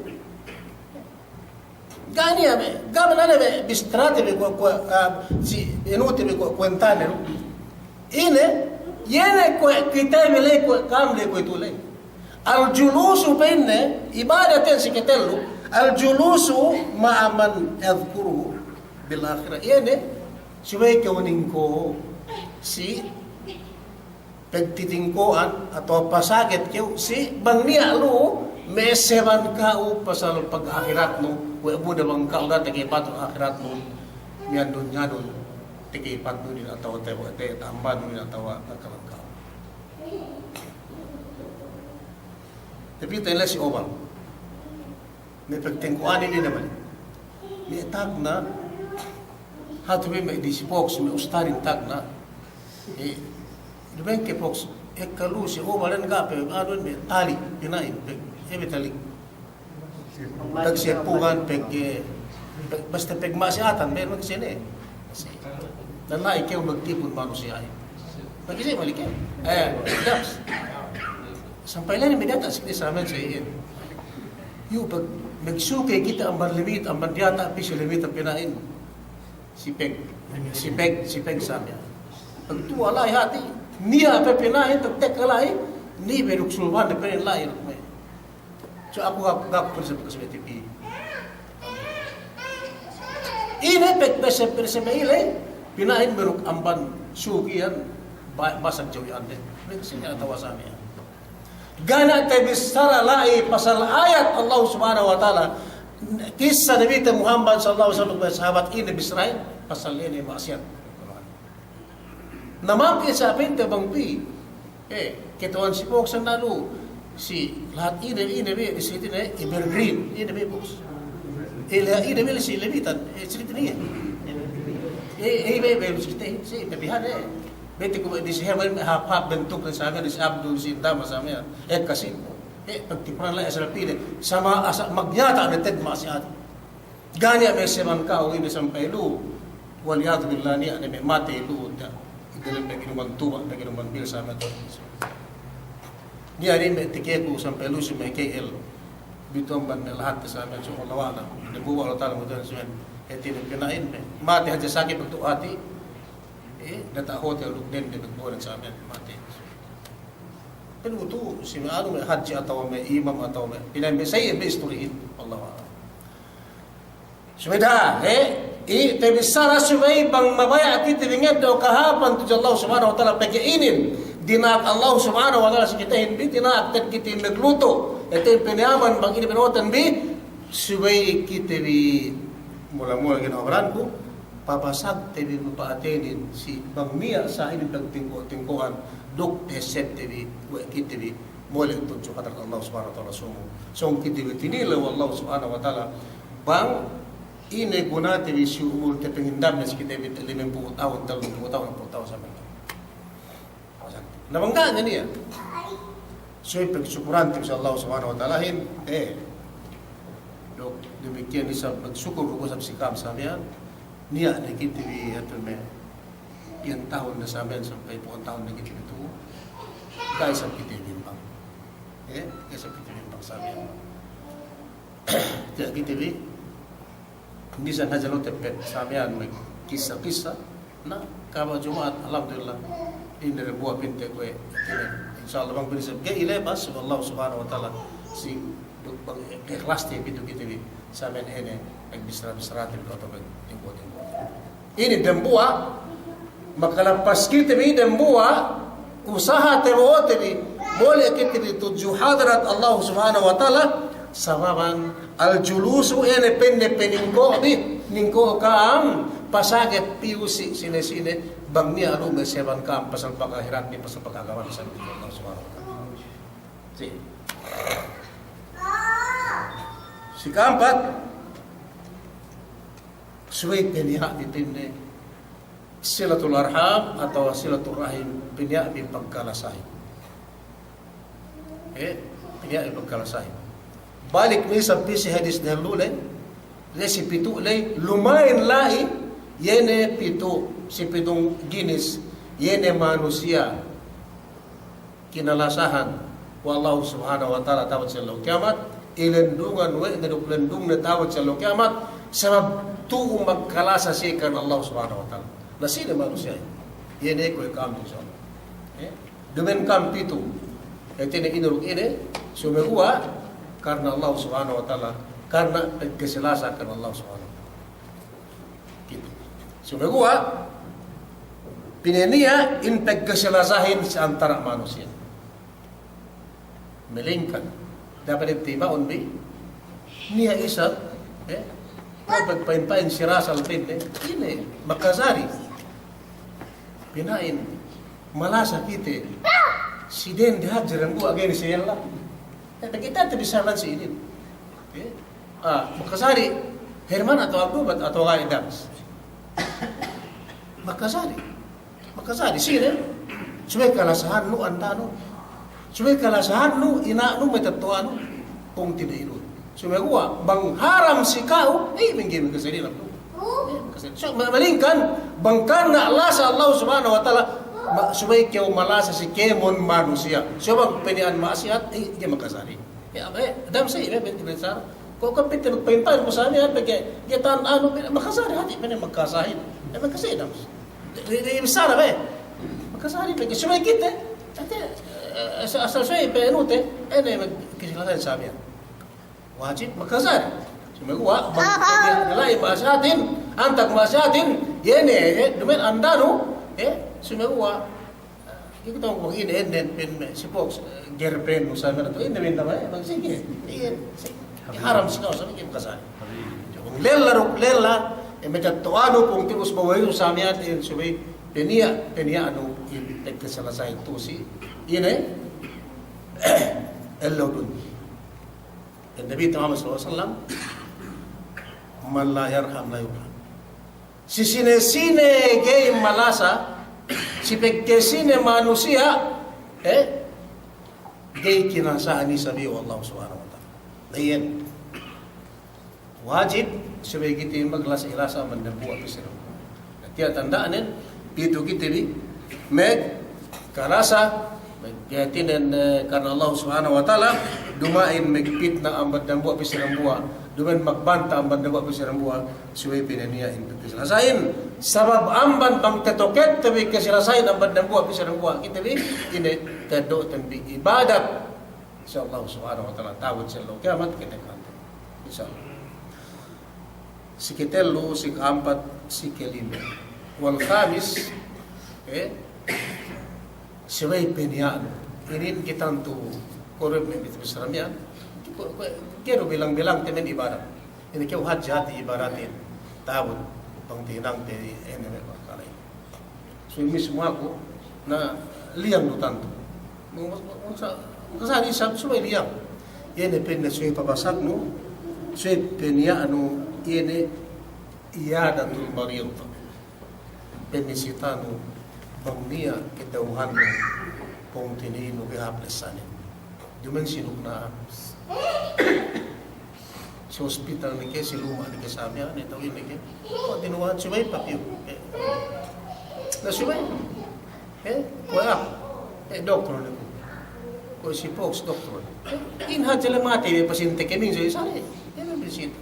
Ga' niya' be, ga' niya' be, bistrate be kuwe', kuwe', ah, si, inu te be kuwe', kuwenta ne du. Ine, iye ne kuwe' kite bi ley, kuwe' kam ley, kuwe'itu ley. Al-julusu pa'inne, ibadat iyan si katellu, al-julusu ma'a man yadhkuruhu bil akhirah. Iye ne, subey kew ningko' si pagtitingko'an atawa pasaget kew si bang niya' lu me' seman ka'u pasal pag-ahiratnu, we' bu ne bang ka'u da' takepatnu ahiratnu, miya'an dunyanun takepatnu inin atawa te-, te-, ta'ambanun inin atawa akalan ka'u. Tapī te le si Obal. Me' pagtengko'anin ine balik. Me' tagna', hatu bi me' disi Fox, me' ustadin tagna'. Eh, duma'in ke Fox, ekka lu si Obal nen ga' pe, anu me' tali', pina'in, pe, eh, me' tali'. Pag siye pugan, pag, eh, pag, basta pag ma'siyatan, me' magsine. La'i kew magtipun manusiya'in. Pag siye balik kew. Eh, daps. Sampay la'i me' diyata' si kite sa miya'an sa iyan. Yu' pag magsuke kite amban limit, amban diyata' pī si limit pina'in. Si peg, si peg, si peg sa miya'an. Pagtuwa' la'i hati', niya' pe pina'in, pagtekka la'i, ni' be duk sulban de pina'in la'i duk me'. So aku ga', ga' ku pa'in sa pag si me' T V. Ine peg pese, pese me' ile, pina'in me' duk amban suki iyan, ba-, basag jawi ande. Me' sine atawa sa miya'an. Ga' niya' tabissara la'i pasal ayat Allah Subhanahu wa Ta'ala. Kissa Nabi te Muhammad sallallahu alaihi wasallam duk me' sahabat ine bissarahin pasal ine ma'siyat. Na mampin sa pinte bang pī. Eh, kata'uhan si Fox na lu. Si lahat ine, ine bi, si ine, Evergreen, ine bi Fox. Eh, lahat ine bi si Levitan, eh, si ine. Eh, eh, be, be, si ine, si, tapihan, eh. Bete ku di si Herman, hap-hap bentuk na sa miya'an, di si Abdul, si Indama sa miya'an. Eh, kasi, eh, pagtipunan la'i asal pī ne. Sama, asa, magnyata' ne ted ma'siyat. Ga' niya' me' seman ka'u ine sampay lu. Wal iyadhu billah niya' ne me' matey lu, ta-, idelem paginuman tuba', paginuman bir sa miya'an. Niya' ne me' tikeku sampay lu si me' K L. Bitu amban me' lahat sa miya'an, so, Allahu a'lam. Dambuwa' Allah Ta'ala mudahan sa miya'an. Hāti ne pina'in me'. Matey hadja saki pagtu'u hati. Eh, diyata' hotel duk dende pagbo'onen sa miya'an. Matey. Pa'in utu, si me' anu me' hadji atawa me' imam atawa me' pina'in me' sa iye me' isturihin. Allahu a'lam. Subey da, eh? I, tabissara subey bang mabaya' kite bi ngeddo' kahāpan tudju Allah Subhanahu wa Ta'ala pegge' inin dina'ak Allah Subhanahu wa Ta'ala si kitehin bi, dina'ak te'ed kite bi magluto', ete pinayaman bang inin pino'oten bi, subey kite bi mula-mula gina' obaranku, pabasagte bi pa'atenin si bang niya' sa inin pagtingko'-tingko'an, duk tesebte bi, we' kite bi, mole' tudju hadarat Allah Subhanahu wa Ta'ala sumu. Sōng kite bi tinilew we' Allah Subhanahu wa Ta'ala, bang ine gunate bi si umulte pangindamne si kite bi limempū' tahun, tellumpū' tahun, ampū' tahun sampay. Na bang ga' ne niya'. Subey pagsukurante bi si Allah Subhanahu wa Ta'alahin, eh. Duk damikkiyan isab pagsukur duk isab si ka'am samiyan, niya' ne kite bi hatu me'. Piyen tahun ne samiyan sampay pu'un tahun ne kite bi tu'u. Ga' isab kite bi bimbang. Eh, ga' isab kite bi bimbang samiyan. Tiya' kite bi, bisan hadja lu tepet samiyan me' kissa-kissa, na, kaba' Juma'at, alhamdulillah, ine dembuwa' pinte kuwe', ine, insya Allah bang bisan ga'i ilebas we' Allah Subhanahu wa Ta'ala, si, bang ikhlas te pitu kite bi, samiyan ine, magbissara-bissarate bi, koto bi, tingko'-tingko'. Ine dembuwa', makalappas kite bi dembuwa', usahate bo'ote bi, mole' kite bi tudju hadarat Allah Subhanahu wa Ta'ala, sababan al-julusu ine pa'inne paningko' bi, ningko' ka'am, pasaget piyusi' sine-sine, bang niya' lu'u me' seban ka'am, pasal pag'ahiratbi, pasal pag'agamabi, sabi Allah Subhanahu wa Ta'ala. Si. Si ka'ampat, subey peniya' bi pa'inne, silatul arham atawa silatul rahim, peniya' bi pagkalasahin. Eh, peniya' bi pagkalasahin. Balik ne isab pī si hadis dehellu ley, ley si pitu' ley, lumain la'i, iye ne pitu', si pitung ginis, iye ne manusiya' kinalasahan we' Allahu Subhanahu wa Ta'ala ta'abut si ellew kiyamat, ilendungan we' ne duk lendungne ta'abut si ellew kiyamat, sabab tu'u magkalasa siye kan Allahu Subhanahu wa Ta'ala. Na sine manusiya' iye? Iye ne kuwe' ka'am, insya Allah. Eh? Duma'in ka'am pitu'. Hātine ine duk ine, sumeguwa' karna Allahu Subhanahu wa Ta'ala, karna pagkasilasa kan Allahu Subhanahu wa Ta'ala. Gitu. Sumeguwa', pineniya' in pagkasilasahin si antara' manusiya'. Melingkan, dapat timba'un bi, niya' isab, eh, pagpa'in-pa'in si Rasal pa'inne, ine, makajari. Pina'in, malasa kite, si dende hadja dembuwa' ga'i ne si ella. Eh, pegge' te bissāhan si inin. Eh, ah, makajari, Herman atawa Abdul atawa ga'i dams. Makajari. Makajari, sine? Subey kalasahannu andanu. Subey kalasahannu ina'nu, matetto'anu. Pungtina'i'nu. Sumeguwa', bang haram si ka'u, eh, mengge-, mengge sa'inin abdu. Eh, mengge sa'inin. So, ma-, malingkan, bang karna lasa Allah Subhanahu wa Ta'ala, ma-, subey kew malasa si kēmon manusiya'. So, bang peniya'an ma'asiyat, eh, ga'i makajari. Ya, eh, dam si, eh, binti besar. Ko' kapit magpa'in-pa'in ku samiyan, pegge', ga'i ta'an anu, makajari hati', pa'inne makasahin. Eh, makajari dam si. Di, di, di besar, eh. Makajari, pegge', subey kite, ate, eh, asal, asal subey, pa'inute, eh, ne, mag-, kasilasahin samiyan. Wajib makajari. Sumeguwa', bang, pegge', la'i ma'asiyatin, antag ma'asiyatin, iye ne, eh, duma'in andanu, eh, sumeguwa', Iye, kata'uhanku bang ine, ine, pa'in me', si Fox, eh, girlfriend mu samiyan tu, ine, ine, ine, bang sige. Iye, si-, haram si ka'u, sabi, iye, makajari. Bang lella duk lella, eh, matetto'anu, pungtina'inu, babayu'nu samiyan, iye, subey, peniya', peniya'nu, iye, pagkasilasahin tu si, ine, ellew dunya. Pa'in Nabi Muhammad sallallahu alaihi wasallam, "Man la yarham la yurham." Si sine-sine ga'i malasa, si pegge' sine manusiya', eh, ga'i kinasahan isab iye we' Allah Subhanahu wa Ta'ala. Iyan. Wajib subey kite maglasa-lasa amban dambuwa' pī si dambuwa'. Tiya' tanda'nen, pitu kite bi, magkalasa, Hātinen, eh, karna Allah Subhanahu wa Ta'ala, duma'in magpitna amban dambuwa' pī si dambuwa', duma'in magbanta' amban dambuwa' pī si dambuwa', subey pinaniya'in pagkasilasahin. Sabab amban bang tatokette bi kasilasahin amban dambuwa' pī si dambuwa' kite bi, ine, teddo'ten bi ibadat. Insya Allah Subhanahu wa Ta'ala, ta'abut si ellew kiyamat kite kante. Insya Allah. Sike tellu, sike ampat, sike lime. Wal khamis, eh, subey pe niya'nu. Inin kitantu korep me' bit-, bissara miya'an. Ko', ko', ga'i du bilang-bilangte me' ibadat. Inin kew hadja hati ibadatin. Ta'abut bang tinangte ine me' bakalay. So, mismu aku, na liyang du tantu. Masa, masa isab subey liyang. Ine pa'inne subey pabasagnu, subey pe niya'nu, ine iyadatul marid. Pamisitanu bang niya' kata'uhannu pungtina'inu ga'i hāp lessanen. Duma'in si duk na si hospital ne ke, si luma' ne ke, sa miya'an ne, tau ine ke. Ko' tinuwan subey papiyu. Eh. Na subey. Eh, kuwe' aku. Eh, doktor ne ku. Kuwe' si Fox doktor. Eh, in hadja le matey ne pasinte keming sa isale. Eh, na bisit.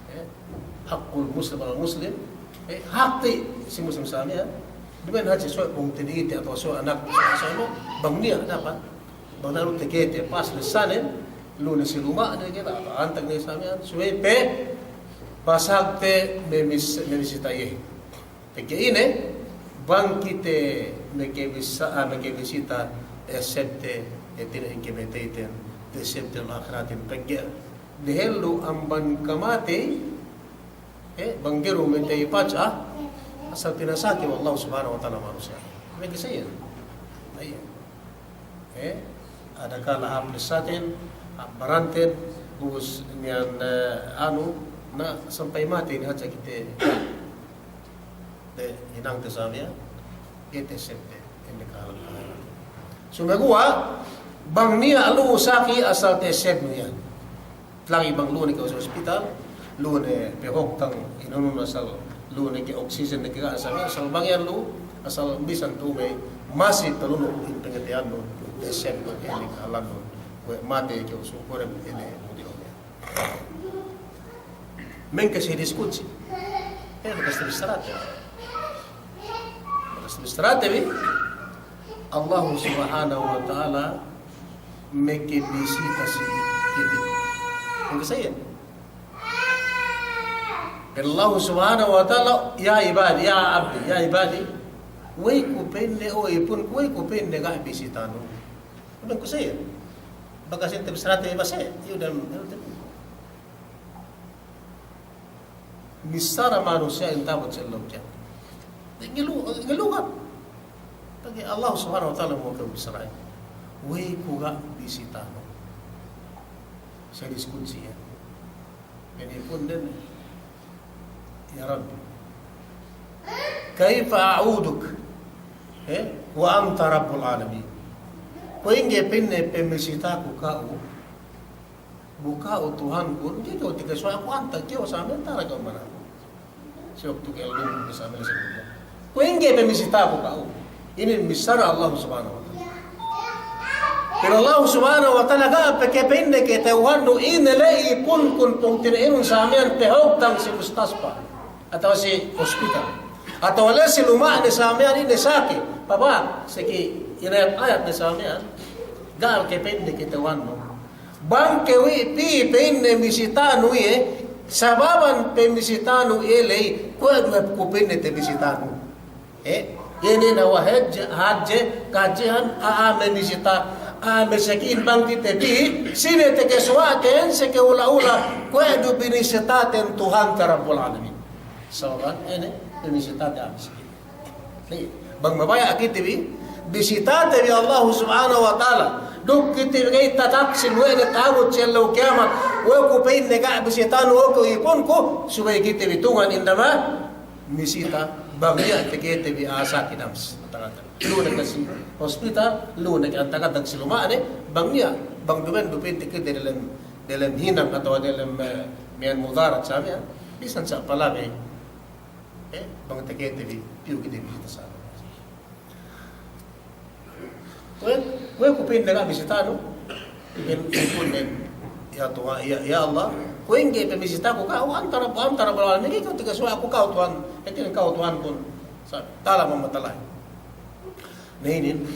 Eh, haqqul muslim alal muslim. Eh, hakte si muslim sa miya'an. Duma'in hadja suwe' pungtina'ite atawa suwe' anak, suwe' anu, bang niya' dapat. Bang niya' lu tekete pas lessanen, lu ne si luma' ne ke, antag ne sa miya'an. Subey pe pasagte memis-, memisita iye. Pegge' ine, bang kite mekebisa-, ah, mekebisita, esebte, hātinen kemateyten, esebte ahiratin, pegge' dehellu amban kamatey, eh, bang ga'i du matey paca, asal pinasake we' Allahu Subhanahu wa Ta'ala manusiya'. Meke sa iyan. Iye. Eh, adakala hāp lessaten, hāp baranten, ubus miya'an, eh, anu, na sampay matey ne hadja kite. Te, hinangte sa miya'an, kite esebte, ine kahalan. Sumeguwa', bang niya' lu saki asal te esebnu iyan. Lagi' bang lu ne ke hospital, lu ne pe hoktang inunun asal, lu ne ke oksigen ne ke ga' asal, asal bang iyan lu, asal bisan tu'u me' masi pelunu in pangateyannu, esebnu, ine kahalannun, kuwe' matey ke usu, kuwe' ine mudi lu ne. Mengke si hadis kudsi. Eh, bakas tabissarate. Bakas tabissarate bi. Allahu Subhanahu wa Ta'ala mekebisita si kite. Mengke sa iyan. Allahu Subhanahu wa Ta'ala, "Ya ibadi, ya abdi, ya ibadi." We'ey ku pa'inne, o ipunku, we'ey ku pa'inne ga' bisitanu. Mengke sa iyan. Bakas tabissarate bi base, iyu dem, iyu dem. Missara manusiya'in ta'abut si ellew kiyam. Ngilu-, ngilugat. Pegge' Allah Subhanahu wa Ta'ala mukabissarahin. We'ey ku ga' bisitanu. Hadis kudsi iyan. Pa'in ipunden, "Ya Rabbi, kayfa a'uduk, eh, wa anta Rabbul Alamin?" Kuwe' ingge pa'inne pamisitaku ka'u, bu ka'u Tuhankun, ga'i kew takasuwa' aku antag kew sa miya'an tara kew manaku. Si waktu kew lu sa miya'an si kuwe' ingge pamisitaku ka'u. Inin missara Allah Subhanahu wa Ta'ala. Pero Allah Subhanahu wa Ta'ala ga' pe ke pa'inne kata'uhannu ine le ipunkun pungtina'inun sa miya'an pe hoktang si mustaspa. Atawa si hospital. Atawa le si luma'ne sa miya'an ine saki. Papa, saki inayat-ayat ne sa miya'an. Ga' ke pa'inne kata'uhannu. Bang ke we' pī pa'inne misitanu iye, sababan pamisitanu iye ley, kuwe' du hep ku pa'inne te misitanu. Eh, inin awa hadje, hadje, kahadjehan, a'a me' misita, a'a me' saki'in bang kite pī, sine takasuwa'ten, sake ula-ula, kuwe' du binisitaten Tuhante Rabbul Alamin. Sababan, ine, binisitaten a'a me' saki'in. Bang mabaya' kite bi, bisitate bi Allahu Subhanahu wa Ta'ala. Duk kite bi ga'i tataksin we' ne ta'abut si ellew kiyamat. We'ey ku pa'inne ga' bisitanu, o ku ipunku, subey kite bi tungan indama misita, bang niya' takite bi asal kinams. Lu ne ke si hospital, lu ne ke antag-antag si luma'ne, bang niya', bang duma'in du pa'inte kite delem, delem hinang atawa delem, eh, miya'an mudarat sa miya'an, bisan sa palabey. Eh, bang takite bi, piyu kite bi bisita sa. Kuwe', kuwe' ku pa'inne ga' bisitanu, pa'in, pa'in, ya Tuhan, ya, ya Allah, kuwe' ingge pamisitaku ka'u, anta Rabb-, anta Rabbul Alamin, ga'i kew takasuwa' aku ka'u Tuhan, hātinen ka'u Tuhankun, sa, ta'ala mamatalahin. Na inin,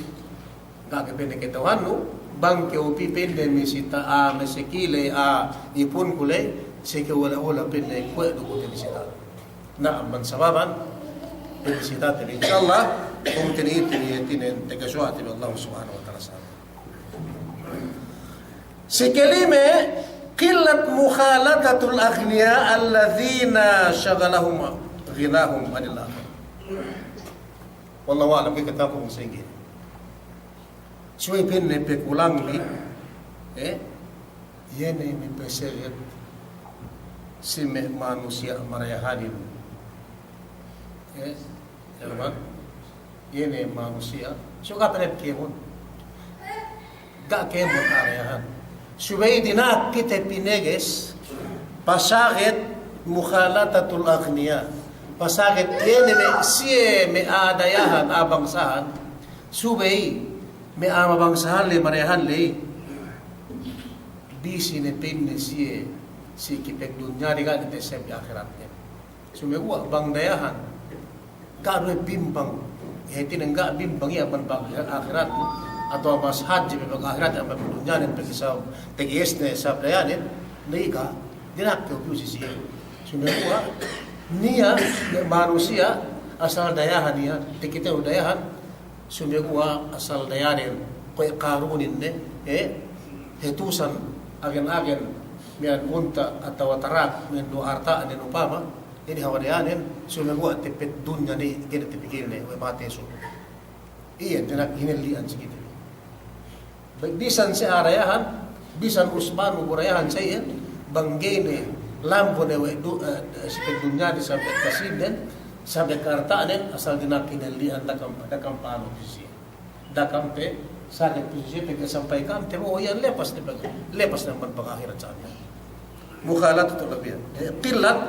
ga' ke pa'inne kata'uhannu, Bang kew pī pa'inne me' sita, ah, me' sekile, ah, ipunku le, seke wala'-wala' pa'inne kuwe' du ku te me' sita. Na amban sababan, pa'inne sita te bi. Insya Allah, kum tini itu ni tini, tega suwa te bi Allah Subhanahu wa Ta'ala sa. Sekelime, qillat mukhalatatul aghniya alladhina shaghalahum ghinahum anil akhirah. Wallahu a'lam, kite taku sa'ingge. Subey pa'inne pekulang bi, eh, iye ne me' peseget si me' manusiya' marayahanin. Eh, iye ne manusiya'. Suga' pa'inne kēmon. Ga' kēmon arayahan. Subey dina'ak kite pineges, pasaget mukhalatatul aghniya. Pasaget iye ne me' siye me' a'a dayahan, a'a bangsahan. Subey me' a'a mabangsahan le, marayahan le. Bisi ne pa'inne siye, si kipagdunya de ga' ne teseb ahiratne. Sumeguwa' bang dayahan, ga' du bimbang. Hātinen ga' bimbang iye amban pag-ahirat. Atawa mas hadje pe pag-ahirat amban dunyanen, pag-isab, pag-isne, isab dayanen, ne ga', dina'ak kew piyu si siye. Sumeguwa' niya', manusiya', asal dayahan iye, takite dayahan, sumeguwa' asal dayanen, kuwe' Karunin ne, eh, hatusan, agen-agen, miya'an unta' atawa tarak, miya'an du arta'nen upama, inin hawal dayanen, sumeguwa' teppet dunya ne, ga'i ne tapikilne, we' matey su. Iye, dina'ak hinalli'an si kite. Bisan siye arayahan, bisan Usman bu arayahan siye, bang ga'i ne lambu ne we' du-, eh, si pagdunyane sampay kasinen, sampay arta'nen, asal dina'ak hinalli'an, da'a kam, da'a kam pa'anu si siye. Da'a kam pe, saget pe si siye, pegge' sampay ka'am, tabo'o iyan lepas ne pag-, lepas ne amban pag-ahirat sa' iyan. Mukhalatatul aghniya. Eh, qillat,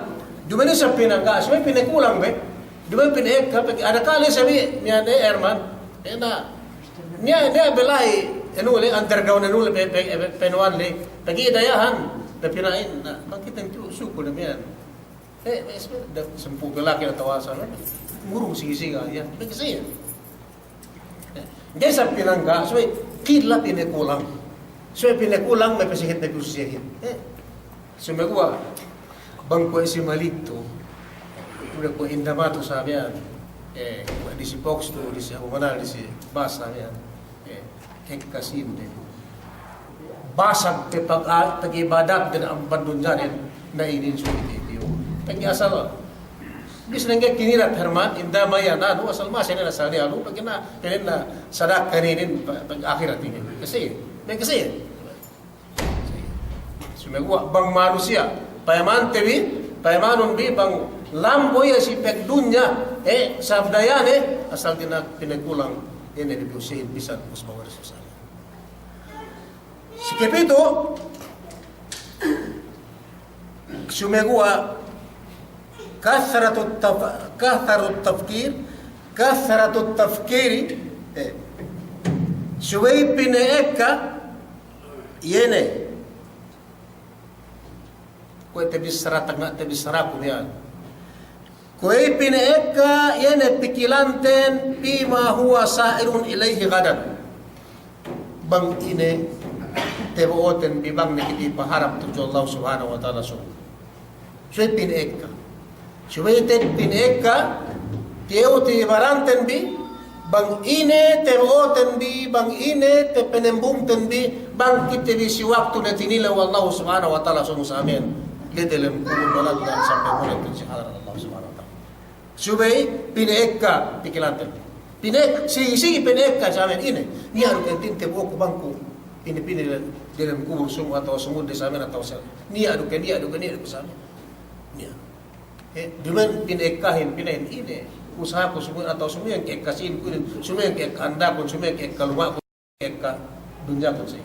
duma'in isab pinangga', subey pinekulang be. Duma'in pinekka, pegge' ada kale sabi, miya'an, eh, Herman. Eh, na, niya', niya' be la'i, anu le, underground anu le, pe-, pe-, pe-, penuwan le. Pegge' dayahan, pe pina'in, na, bang kite tu, suku le miya'an. Eh, eh, sampū' pe laki' atawa sa, ngurung sigi-sigi iyan. Pegge' siye. Ga'i isab pinangga', subey qillat pinekulang. Subey pinekulang, me' peseget ne piyu si siyehin. Eh, sumeguwa', bang kuwe' si Malitu, kuwe' Indamat sa miya'an, eh, kuwe' disi Pokstu, disi Abu Manal, disi Basa miya'an, eh, ekka sīnne. Basag pe pag-, pag'ibadatden amban dunyanen, na inin subey piyu. Pegge' asal, bis nengge kinilat Herman, inda mayan anu, asal masi ne asal ne anu, pegge' na, pegge' na sadaka ne inin, pa-, pag-ahirat inin. Kasi, me' kasi. Sumeguwa' bang manusiya', payamante bi, payamanun bi, bang lambu iye si pagdunya, eh, sab dayane, asal dina'ak pinekulang, ine bi usihin bisan, us bawa Rasul. Sikepitu, sumeguwa' kathratut taf-, kathratut tafkir, kathratut tafkiri, eh, subey pinekka, iye ne. Kuwe' tabissara tagna' tabissaraku miya'an. Kuwe' pinekka iye ne pikilanten fima huwa sa'irun ilayhi ghadan. Bang ine tabo'oten bi bang ne kite paharap tudju Allah Subhanahu wa Ta'ala subey. Subey pinekka. Subey te pinekka, tiyew ti baranten bi, bang ine tabo'oten bi, bang ine tapanembungten bi, bang kite bi si waktu ne tinilew Allah Subhanahu wa Ta'ala subey sa miya'an. La'i delem kubul balagu sampay mole' tudju si hadarat Allah Subhanahu wa Ta'ala. Subey pinekka pikilanten. Pinek-, si, si pinekka sa miya'an ine. Niya' du ke tinte bo'oku bang ku pine-pine delem kubul subey atawa subey de sa miya'an atawa sa. Niya' du ke, niya' du ke, niya' du ke sa miya'an. Niya'. Eh, duma'in pinekkahin, pinahin ine. Usahaku subey atawa subey iyan ke ekka sīnku inin, subey iyan ke ekka andakun, subey iyan ke ekka luma'kun. Ekka dunyakun sa.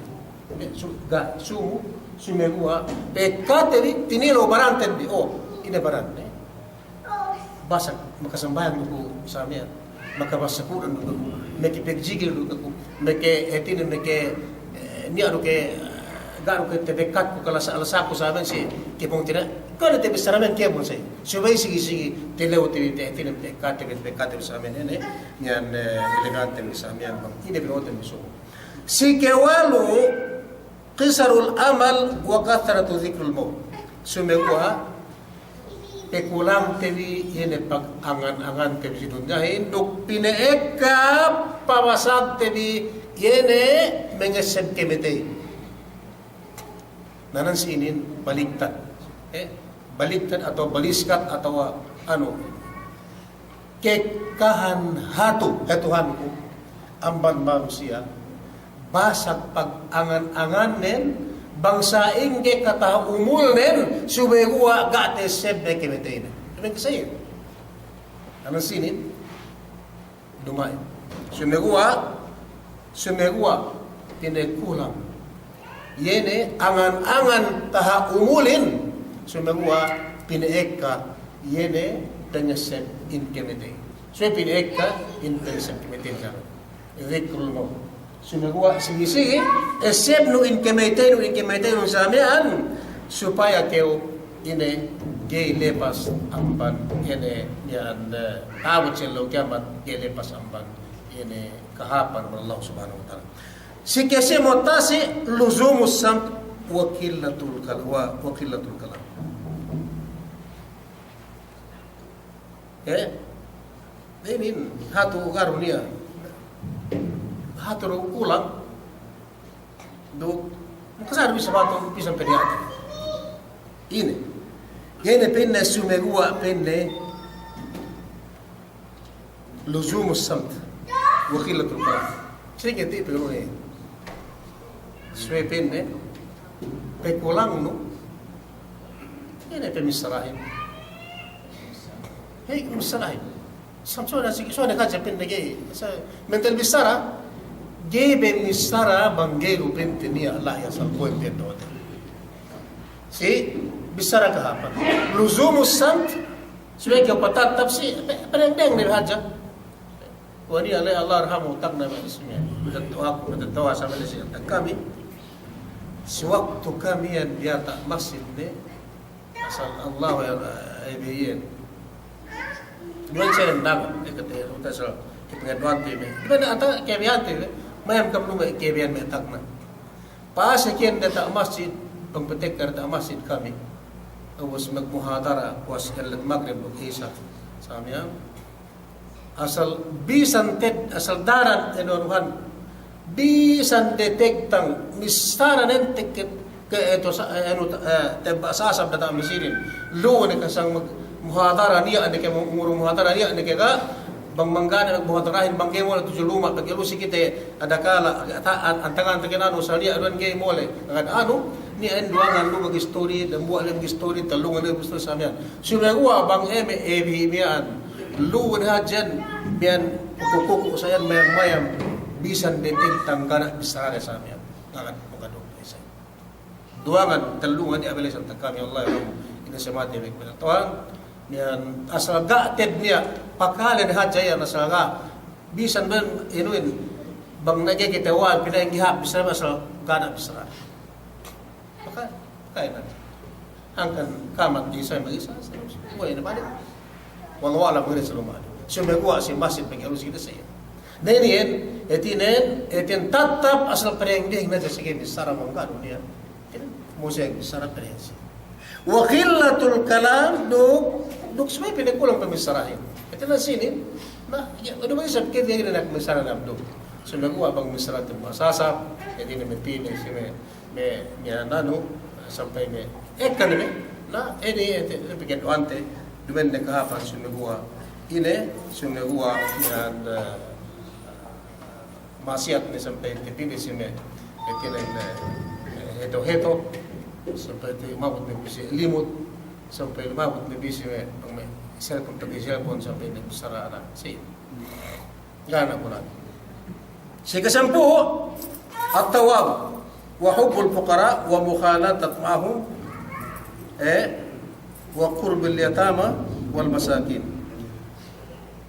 Su-, ga', su-, sumeguwa', pekkate bi, tinilew baranten bi, o, ine baranten. Basag, makasambahayang du ku sa miya'an, makabassa Kur'an du ku, meke pagjigil du ku, meke hātinen, meke, eh, niya' du ke, ga' du ke tabekkatku kalasa-, lasaku sa miya'an si, kepung tira, kale tabissara miya'an kepung sa. Subey sigi-sigi, tinilew te bi, hātinen, pekkate bi, pekkate bi sa miya'an, ine, niya', eh, elegante bi sa miya'an, bang ine bi oten bi subey. Si kewalu, qisarul amal wa kathratu dhikril maut. Sumeguwa' pekulangte bi iye ne pagangan-angante bi si dunyahin, duk pine'ekka pabasagte bi iye ne mangesseb kamatey. Na nan si inin baliktad. Eh, baliktad atawa baliskat atawa anu. Kekahan hatu, he Tuhanku, amban manusiya', basag pagangan-angannen, bang sa'ingge kataha' umulnen, sumeguwa' ga' ta'essebne kamateynen. Damikiyan sa iye. Na nan si inin, duma'in. Sumeguwa', sumeguwa' pinekulang iye ne angan-angan taha' umulin, sumeguwa' pine'ekka iye ne pangesseb in kamatey. Sumeguwa' pine'ekka in pangesseb kamatey. Dhikrul maut. Sumeguwa' sigi-sigi essebnu in kamateynu, in kamateynu sa miya'an, supaya kew ine ga'i lepas amban ine miya'an, eh, ta'abut si ellew kiyamat, ga'i lepas amban ine kahāpan amban Allah Subhanahu wa Ta'ala. Si kasimot tasi', luzumus samt wa qillatul kal-, wa, wa qillatul kalam. Eh? Inin hatu garu niya'. Hatu du kulang. Duk, makasadu bisan hatu, bisan pa'in hatu. Ine. Ine pa'inne, sumeguwa' pa'inne, luzumus samt wa qillatul kalam. Sa'ingge ti' pegge' ine. Subey pa'inne, pekulangnu, ine, pamissarahin. He, missarahin. Sam suwa ne si, suwa ne hadja pa'inne ga'i. Sa, mental bissara, ga'i be missara bang ga'i du pa'inte niya' la'i asal kuwe' pa'inte. Si, bissara kahāpan. Luzumus samt, subey kew patattap si, pe-, pedeng-deng ne hadja. Kuwe' niya' le Allah yarhamu, tagna' me' ismiya. Matetto'aku, matetto'a sa me' le si tag kami. Si waktu kami iyan diyata' masjid ne, asal Allah ya, eh, iyan. Duwan siye dangan, eh, kite, uta asal, kite duwante me'. Duwan ata, kebiyante me'. Mayam kam lume, kebiyan me' tagna'. Pa'asek iyan diyata' masjid, pangpetekka diyata' masjid kami. Ubus magmuhadara, puwas ellet magrib duk isa. Sa miya'an. Asal bisan ted, asal daran enu anuhan. Bisan de tegtang, missara nen tekket ke eto sa, eh, anu, eh, tebba' sasab diyata' masjidin. Lu ne kasang magmuhadara niya' ne ke, nguru muhadara niya' ne ke ga', bang manggane magmuhadarahin, bang ga'i mole' tudju luma', pegge' lu si kite adakala, ta-, an-, antangan takenanu sa niya' duwan ga'i mole'. Agad anu, niya' en duwangan lu magistori, dambuwa' le magistori, tellungan le magistori sa miya'an. Sumeguwa' bang eme' ebi miya'an, lu ne hadja iyan, miya'an kuku'-kuku' sa iyan mayam-mayam, bisan de tegtang ga' ne bissara sa miya'an. Agad, agad du sa iyan. Duwangan, tellungan, iye abelesan tag kami, Allah yarhamu, ine si mate me' kuwe' Tuhan, miya'an asal ga' ted niya', pakale ne hadja iyan asal ga', bisan ben inuin, bang nage kite wal, pina'in gihap, bisan asal ga' ne bissara. Paka-, pakale ne. Hangkan kamat di sa, magi sa, sa, kuwe' ine balik. Wallahu a'lam, bang ine sa luma'. Sumeguwa' si masjid bang alu si kite sa iyan. Na inin, hātinen, hātinen tattap asal pedeng-deng ne hadja si kite bissara mangga' dunya. Hātinen, musek bissara pedeng si. Wa qillatul kalam, duk, duk subey pinekulang pamissarahin. Hātinen sinin, na, ya, udah bang isab kite inin nak missara nam duk. Sumeguwa' bang missara tebba' sasab, hātinen me' pine, si me', me', me' anu, sampay me' ekka ne me', na, inin, hātinen, pegge' duwante, duma'in ne kahāpan sumeguwa'. Ine, sumeguwa', miya'an, eh, ma'asiyat ne sampay te pī ne si me', hātinen, eh, heto-heto, sampay te mabut ne pī si limut, sampay mabut ne pī si me', me' cellphone, pegge' cellphone, sampay ne bissara na, si. Ga' ne kulang. Si kasampū', at-tawadu', wa hubbul fuqara', wa mukhalatatu ma'ahum, eh, wa qurbil yatama wal masakin.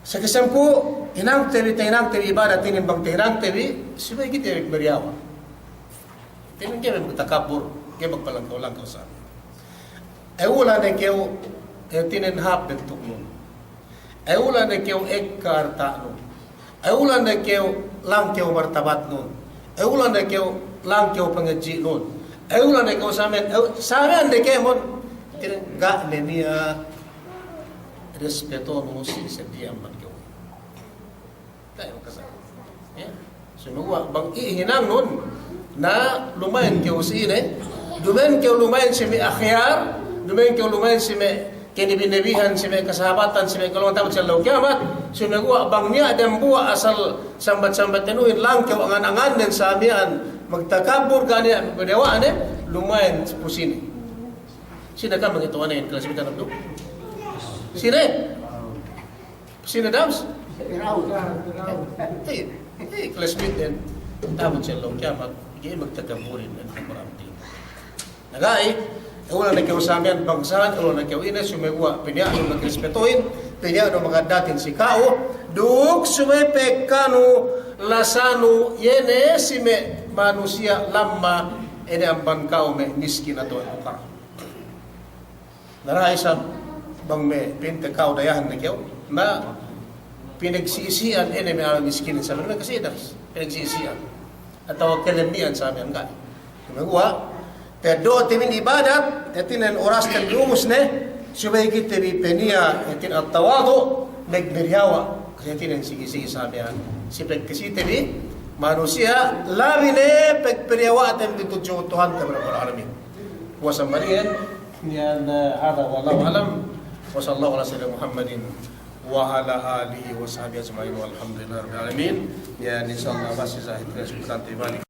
Si kasampū', hinangte bi, tahinangte bi ibadat inin bang tahinangte bi, subey kite bi meriyawa. Hātinen ga'i magtakabbur, ga'i magpalangkaw-langkaw sa. Ewula ne kew, hātinen hāp bentuknun. Ewula ne kew ekka arta'nun. Ewula ne kew langkew martabatnun. Ewulan ne kew, lang kew pangadji'nun. Ewulan ne kew samen, ew-, samen ne kemon. Ga' ne niya' respetonu si seddili amban kew. Ga' ne makasa. Ya. Sumeguwa' bang iye hinangnun, na lumayan kew si ine, duma'in kew lumayan si me' akhyar, duma'in kew lumayan si me' kanabi-nabihan, si me' kasahabatan, si me' kalungan ta'abut si ellew kiyamat, sumeguwa' bang niya' dembuwa' asal sambat-sambat tenuhin, lang kew angan-angannen sa miya'an, magtakabbur ga' niya' magpadiyawa' ne, lumayan pu sine. Sine kam magituwanen, classmate-ten du? Sine? Sine dams? Ey, ey, classmate-ten. Ta'abut si ellew kiyamat, ga'i magtakabburin, den, Kur'an. Na ga'i, ewulan ne kew samen bangsahan, ewulan ne kew ine, sumeguwa' piniya'nu magrespetuhin, piniya'nu magaddatin si ka'u, duk subey pekanu lasanu iye ne si me' manusiya' lamma, ine amban ka'u me' miskin atawa pukara. Na da'a isab bang me' pinte ka'u dayahan ne kew, na pinagsisi'an ine me' a'a miskinin samen, me' kasidas, pinagsisi'an. Atawa kalemmi'an samen ga'i. Sumeguwa', teddo'te bi ibadat, hātinen orasten bi ubus ne, subey kite bi peniya', hātinen at-tawadu', magpadiyawa', hātinen sigi-sigi samen. Si pagkasite bi manusiya', labi ne pagpadiyawa'ten bi tudju Tuhante bi Rabbul Alamin. Puwas amban iyan, iyan, eh, hadha wallahu a'lam. Wa sallallahu ala sayyidina Muhammadin wa ala alihi wa sahbihi ajma'in walhamdulillahi rabbil alamin. Iyan, insya Allah, masi sahit ne sultan tibalik.